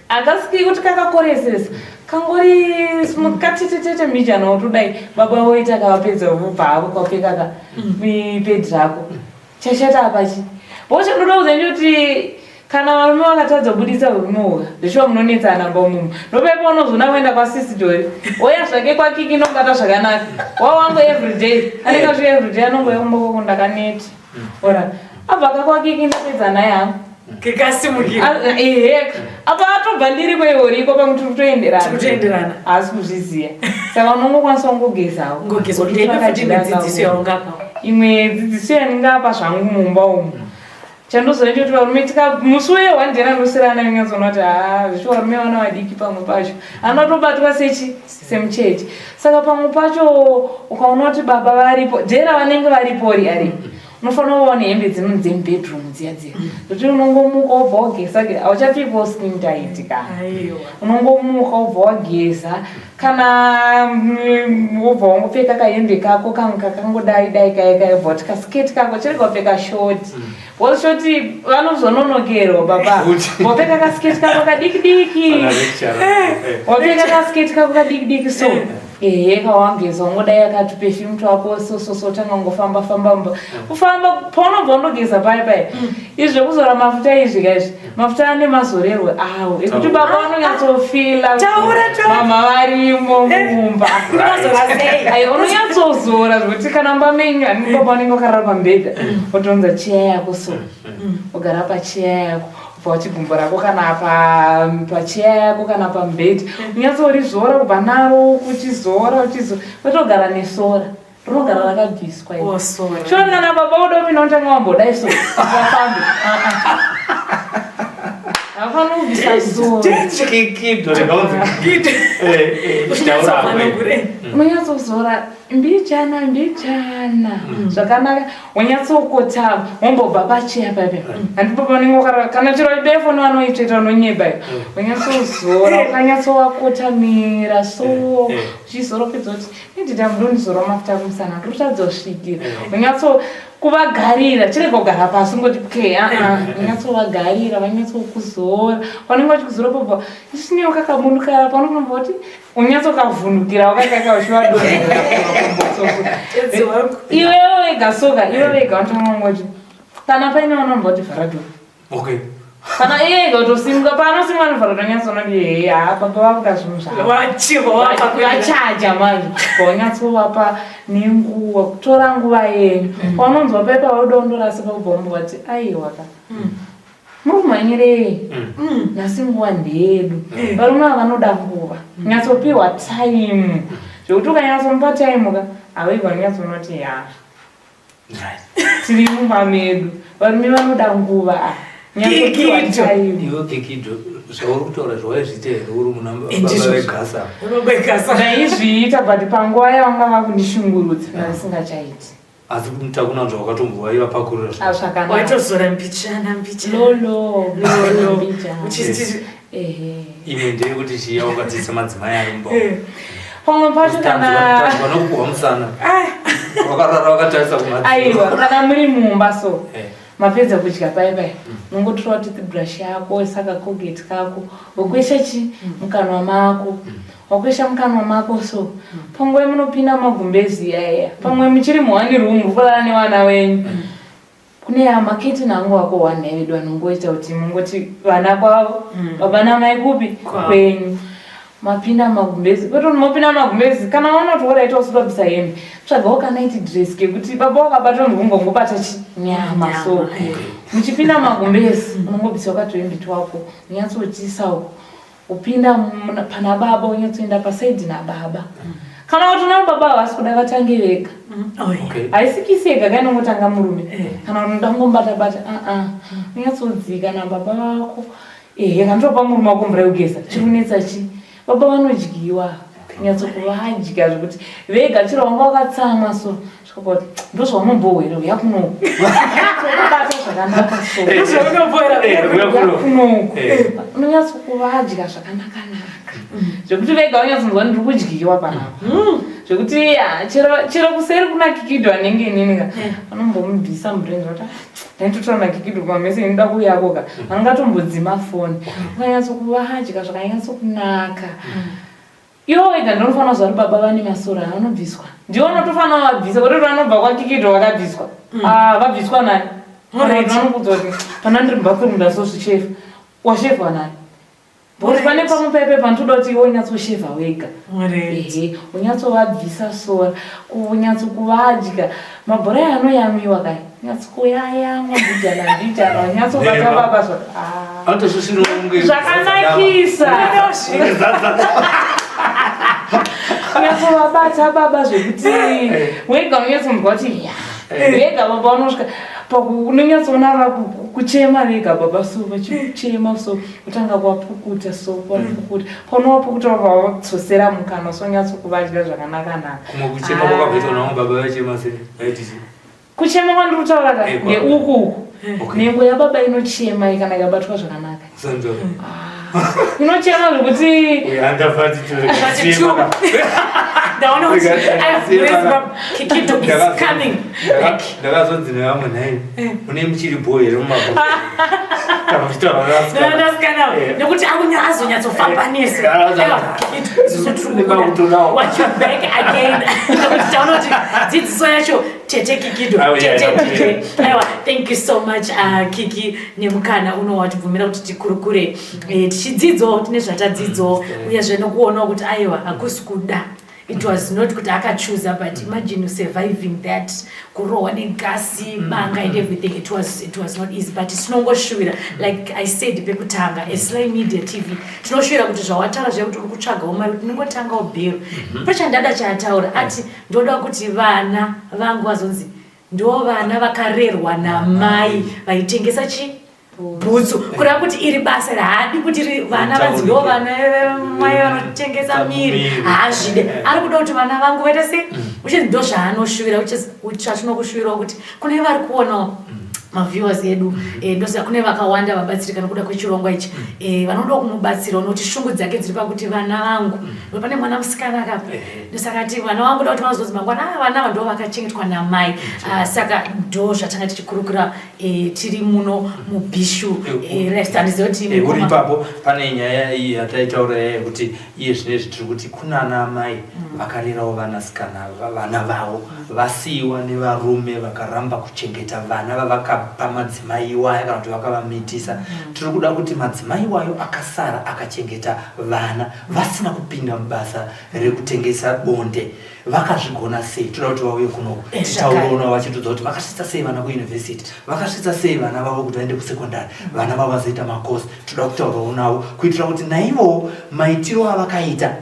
akasiki kuti kakakoresesa kangori smooth katetetete mbijana wotodai baba voita kavapedza vobva havo kwapfeka ka pedi rako chashata apachi vochandoda kuudza ndechekuti kana varume vakatadza kubudisa urume uka zveshuwa munonetsana mba umumu ndopepa unozoona kuenda kwasisi Dori oya zvake kwakiki nokubata zvakanaka wawangu everyday anenge asvika everyday anongouya kumba kwako ndakaneta ora abva kakwakiki ndapedza naye hangu Kikasimukira. Eheka apa atobva ndiri kweiworiko pamwe tiri kutoenderana Tiri kutoenderana. haasi kuzviziva saka unongokwanisa kungogezawo Ngogeza kuti Wototora ipe futi imwe kajira dzidziso kako. yaungapa. Imwe dzidziso yandingapa zvangu mumba umu chandozoita kuti varume tika musi uye one day randosera nayo nyatsoona kuti haa zvichi varume vana vadiki pamwe pacho anotobatwa sechi semucheche saka pamwe pacho ukaona kuti baba varipo dhera vanenge varipori ari unofanira kuva nehembe dzinonzi dzemubedroom dziya dziya zvekuti unongomuka wobva wageza hauchapfekawo skin tight ka Aiwa. unongomuka wobva wageza kana wobva wangopfeka kahembe kako kamwe kakangodai dai kaya kaya wobva wati kasiketi kako chirega kupfeka shoti because shoti vanozononokerwa baba Futi. wapfeka kasiketi kako kadiki diki Ana lecturer. Wapfeka kasiketi kako kadiki diki so ehe kawangeza wangodai akati perfume twako so so so tanga ngofamba famba mba kufamba paunobva undogeza paya paya izvi zvekuzora mafuta izvi kaizvi mafuta ane mazorerwe awo ekuti baba vanonyatsofila Taura, taura. mama varimo mumba Unozora sei? Ai, unonyatsozora zvekuti kana mumba menyu ani baba vanenge vakarara pamubhedha wotounza cheya yako so wogara pacheya yako ubva wati gumbo rako kana pacheya yako kana pamubhedha unyatsorizora kubva naro uchizora uchizora wotogara nesora rinogara rakabviswa iri. Oh, sorry. Sure kana baba uda kupinda unotanga wambodai so vafambe havafaniri kubvisa sora Kikido, rega unzi kikido. Taura Uchinyatsopano unonyatsozora mbichana mbichana zvakanaka wonyatsokotama wombobva pacheya paipa handipo paunenge wakarara kana chero befoni vanoitsveta vanonyeba iyo wonyatsozora ukanyatsowakotamira so uchizora upedza kuti indida mundondizora mafuta kumusana ndiri kutadza wonyatso kuvagarira chirega kugara pasi ungoti ke aa wonyatsovagarira vanyatsokuzora panenge vachikuzora pobva isinewo kakabundukara paunobva kuti unyatsokavhundukira wakakaka uchivadonhera Tenzi wangu. iwewe wega soka iwe wega unotanga kungoti kana paine vanobva kuti vhara door Okay. kana iye ega kutosimuka paanosimuka anovhara door nyatsoona kuti hehe haa baba vakuda zvinhu zvavo Wachirwa wapa kuenda. vachaja manje vanyatsovapa nenguva kutora nguva yenyu paunonzwa pepa vaudondorasi pakubva wombo vati aiwa ka muri kumhanyirei nhasi nguva ndeyedu varume ava vanoda nguva nyatsopiwa time zvekuti ukanyatsomupa time ka hawaiva unyatsoona kuti ya tiri mumba medu varume vanoda nguva ah. Nyatsopiwa Kikido. time Iwe Kikido, zvauri kutaura zvawaizviita here uri muna baba Ndizvo. vegasa? Unobekasa. Ndaizviita but panguva yavanga vakundishungurudza ndasingachaiti. Asi mutakunanzva wakatombovayiva pakurira Ah, zvakanaka. Waitozora mbichana mbichana. Lolo. Lolo. Mbichana. Uchiti Ehe. Imwe ndeyekuti chiya ukadzidzisa madzimai ari mumba. Pamwe pacho kana Tanzwa nokupuhwa musana. Wakarara wakatarisa kumadziro. Aiwa, kana muri mumba so. Eh. Mapedza kudya pai pai. Unongotora toothbrush yako, saka Colgate kako, wokwesha chi mukanwa mako. Wakwesha mukanwa mako so. Pamwe munopinda magumbezi yaya. Pamwe muchiri muone room mukurara nevana wenyu. Kune maketini angu ako one vedu anongoita kuti mungoti vana kwavo, baba namai kupi kwenyu. Mapinda magumbezi, kwete kuti mopinda magumbezi, kana waona kuti waraita usida kubvisa hembe, tsvagawo kana iti dress kekuti baba wakabata ungongobata chinyama so. Muchipinda magumbezi, unongobvisa wakatohembe twako, unyatsochisawo. Upinda pana baba, unyatsoenda pasaidi nababa. Kana kuti una baba havasi kuda vatange vega. Oh, yeah. Okay. Haisi kisi yega kainongotanga murume. Kana kuti unoda kungomubatabata, aa. Unyatsodzika nababa vako. Ehe, kana murume wako mvura yekugeza, chiri kunetsa chi? Baba vanodyiwa. Kunyatsokuvadya zvekuti vega chero wanga wakatsamwa so. Svika kuti ndozvaunombohwera uya kunoku. Unyatsokubata zvakanaka so. Ndozvaunombohwera, uya kunoku. Kunoku. Eh. Unonyatsokuvadya zvakanaka-naka. Zvekuti vega unyatsonzwa ndiri kudyiwa panapa. Zvekuti ya, chero kuseri kuna Kikidho anenge inini ka. Vanombomubvisa mubrain kuti ndaitotora naKikidho pamese inoda kuuyako ka. Vanongatombodzima foni. Ukanyatsokuvadya zvakanyatsokunaka. Iwo wega ndinofanira kuziva kuti baba vane masora anobviswa. Ndiwo unotofanira vabvisa kuti vanobva kwaKikidho vakabviswa. Ah, vabviswa nani? Vanokuudza kuti pana ndiri mubathroom ndazozvichevha. Wachevhwa nani? Because pane pamwe paipe panotoda kuti iwe unyatsoshevha wega. Ehe, unyatsovabvisa sora, kunyatsokuvadya. Mabhora aya anoyamwiwa kai. Unyatsokuyayamwa mbijana mbijana, unyatsobata Nema. baba ah. Anotosvisvira kunge Zvakanakisa. Kunge zadza. Unyatsovabata baba zvekuti wega unyatsonzwa kuti ya. Vega baba unosvika unonyatsoona kuchema vega baba so vachichema so kutanga kuvapukuta so kuvapukuta paunovapukuta vavadzosera mukanwa so unyatsokuvadya zvakanaka-naka. Kumwe kuchema kwakabvaitwa navamwe baba vaichema sei? Vaiti chii? Kuchema kwandiri kutaura ka ndeuku uku. Okay. Nhengo yababa inochema kana ikabatwa zvakanaka. Sanzwa. Inochema zvekuti Uyu andafati Vati chema ka. Ndaona kuti I have raised up. Kikido is coming back. Ndakazonzi nevamwe nhai mune muchiri bho here mumabho kana muchitaura nevasikana. Ndasikana nekuti akunya azonyatsofamba nesu. Aiwa, Kikido, isusu tiri kubuda. Nemakutonawo. Want you back again. Nekuti taona kuti dzidziso yacho tete Kikido, Oh, yeah, tete yeah. DJ. Aiwa, thank you so much Kiki nemukana uno watibvumira kuti tikurukure tichidzidzawo tine zvatadzidzawo uyezve nekuonawo kuti aiwa hakusi kuda. It was not kuti akachuza, but imagine you surviving that, kurohwa negasi, banga and everything. It was not easy, but tinongoshuvira, like I said pekutanga, aSly Media TV tinoshuvira kuti zvawataura zviya kuti uri kutsvagawo mari kuti ndingotangawo bhero. Pachandada chaataura ati ndoda kuti vana vangu vazonzi ndo vana vakarerwa namai vaitengesa chi bhutsu, kureva kuti iri basa haadi kuti vana vanzi ndo vana mai vanotengesa miri, haazvide. Ari kuda kuti vana vangu vaita sei, which is ndo zvaanoshuvira, which is chatinokushuvirawo kuti kune vari kuonawo maviewers edu. Ndoziva kune vakawanda vabatsirika nokuda kwechirongwa ichi, vanoda kumubatsira nokuti shungu dzake dziri pakuti vana vangu, pane mwana musikana akapa, ndosaka ti vana vangu da kuti vanozonzi mangwana, ah, vana ava ndo vakachengetwa namai. Ah, saka ndo zvatanga tichikurukura tiri muno muBhishu lifestyle. Ndiziva kuti Uri ipapo pane nyaya iyi yataitaura yaya yekuti iye zvinezvi tiri kuti kuna ana mai vakarerawo vanasikana vana vavo vasiyiwa nevarume vakaramba kuchengeta vana vavakapa madzimai iwaya kana kuti vakavamitisa. Tiri kuda kuti madzimai iwayo akasara akachengeta vana vasina kupinda mubasa rekutengesa bonde vakazvigona sei. Toda kuti vauye kunoku titaurawo navo vachitiudza kuti vakasvitsa sei vana kuyunivhesiti, vakasvitsa sei vana vavo kuti vaende kusekondari, vana vavo vazoita makosi. Toda kutaurawo navo kuitira kuti naivowo maitiro avakaita.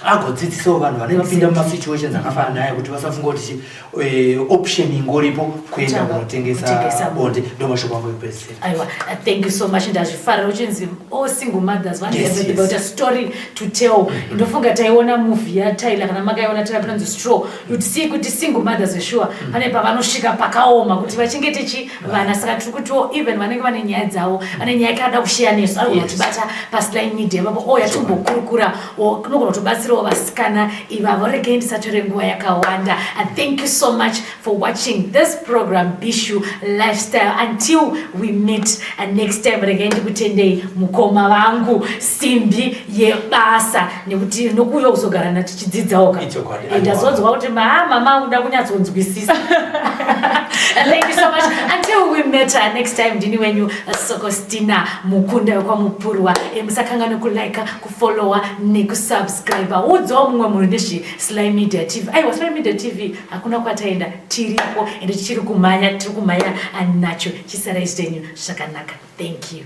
Agodzidzisawo vanhu vanenge vapinda mumasituations akafanana naye kuti vasafunga kuti option ingoripo kuenda kunotengesa Kutengesa bonde. Ndo mashoko angu ekupedzisira. Aiwa, thank you so much. Ndazvifarira uchinzi all single mothers vane about a story to tell. Ndofunga taiona movie yaTyler, kana makaiona Tyler, panonzi Straw. You'd see kuti single mothers sure pane pavanosvika pakaoma kuti vachengete chi vana. Saka tiri kutiwo even vanenge vane nyaya dzavo, vane nyaya yakada kushiya nesu, anogona kutibata paSly Media ipapo o yatimbokurukura, unogona kutobatsirawo vasikana ivavo. Regei ndisatore nguva yakawanda. And thank you so much for watching this program, Bishu Lifestyle. Until we meet next time, regai ndikutendei mukoma vangu, simbi yebasa, nekuti nokuuya kuzogara natichidzidzawo ka. Ichokwadi. Ndazonzwa kuti mama uda kunyatsonzwisisa. Thank you so much. Until we meet next time, ndini wenyu Sokostina Mukunda wekwaMupurwa. Musakanganwe kulike, kufollowa nekusubscribe. Udzawo mumwe munhu nezve Sly Media TV. Aiwa, Sly Media TV hakuna kwataenda, tiripo ende tichiri kumhanya, tiri kumhanya nacho. Chisarai zvenyu zvakanaka. Thank you.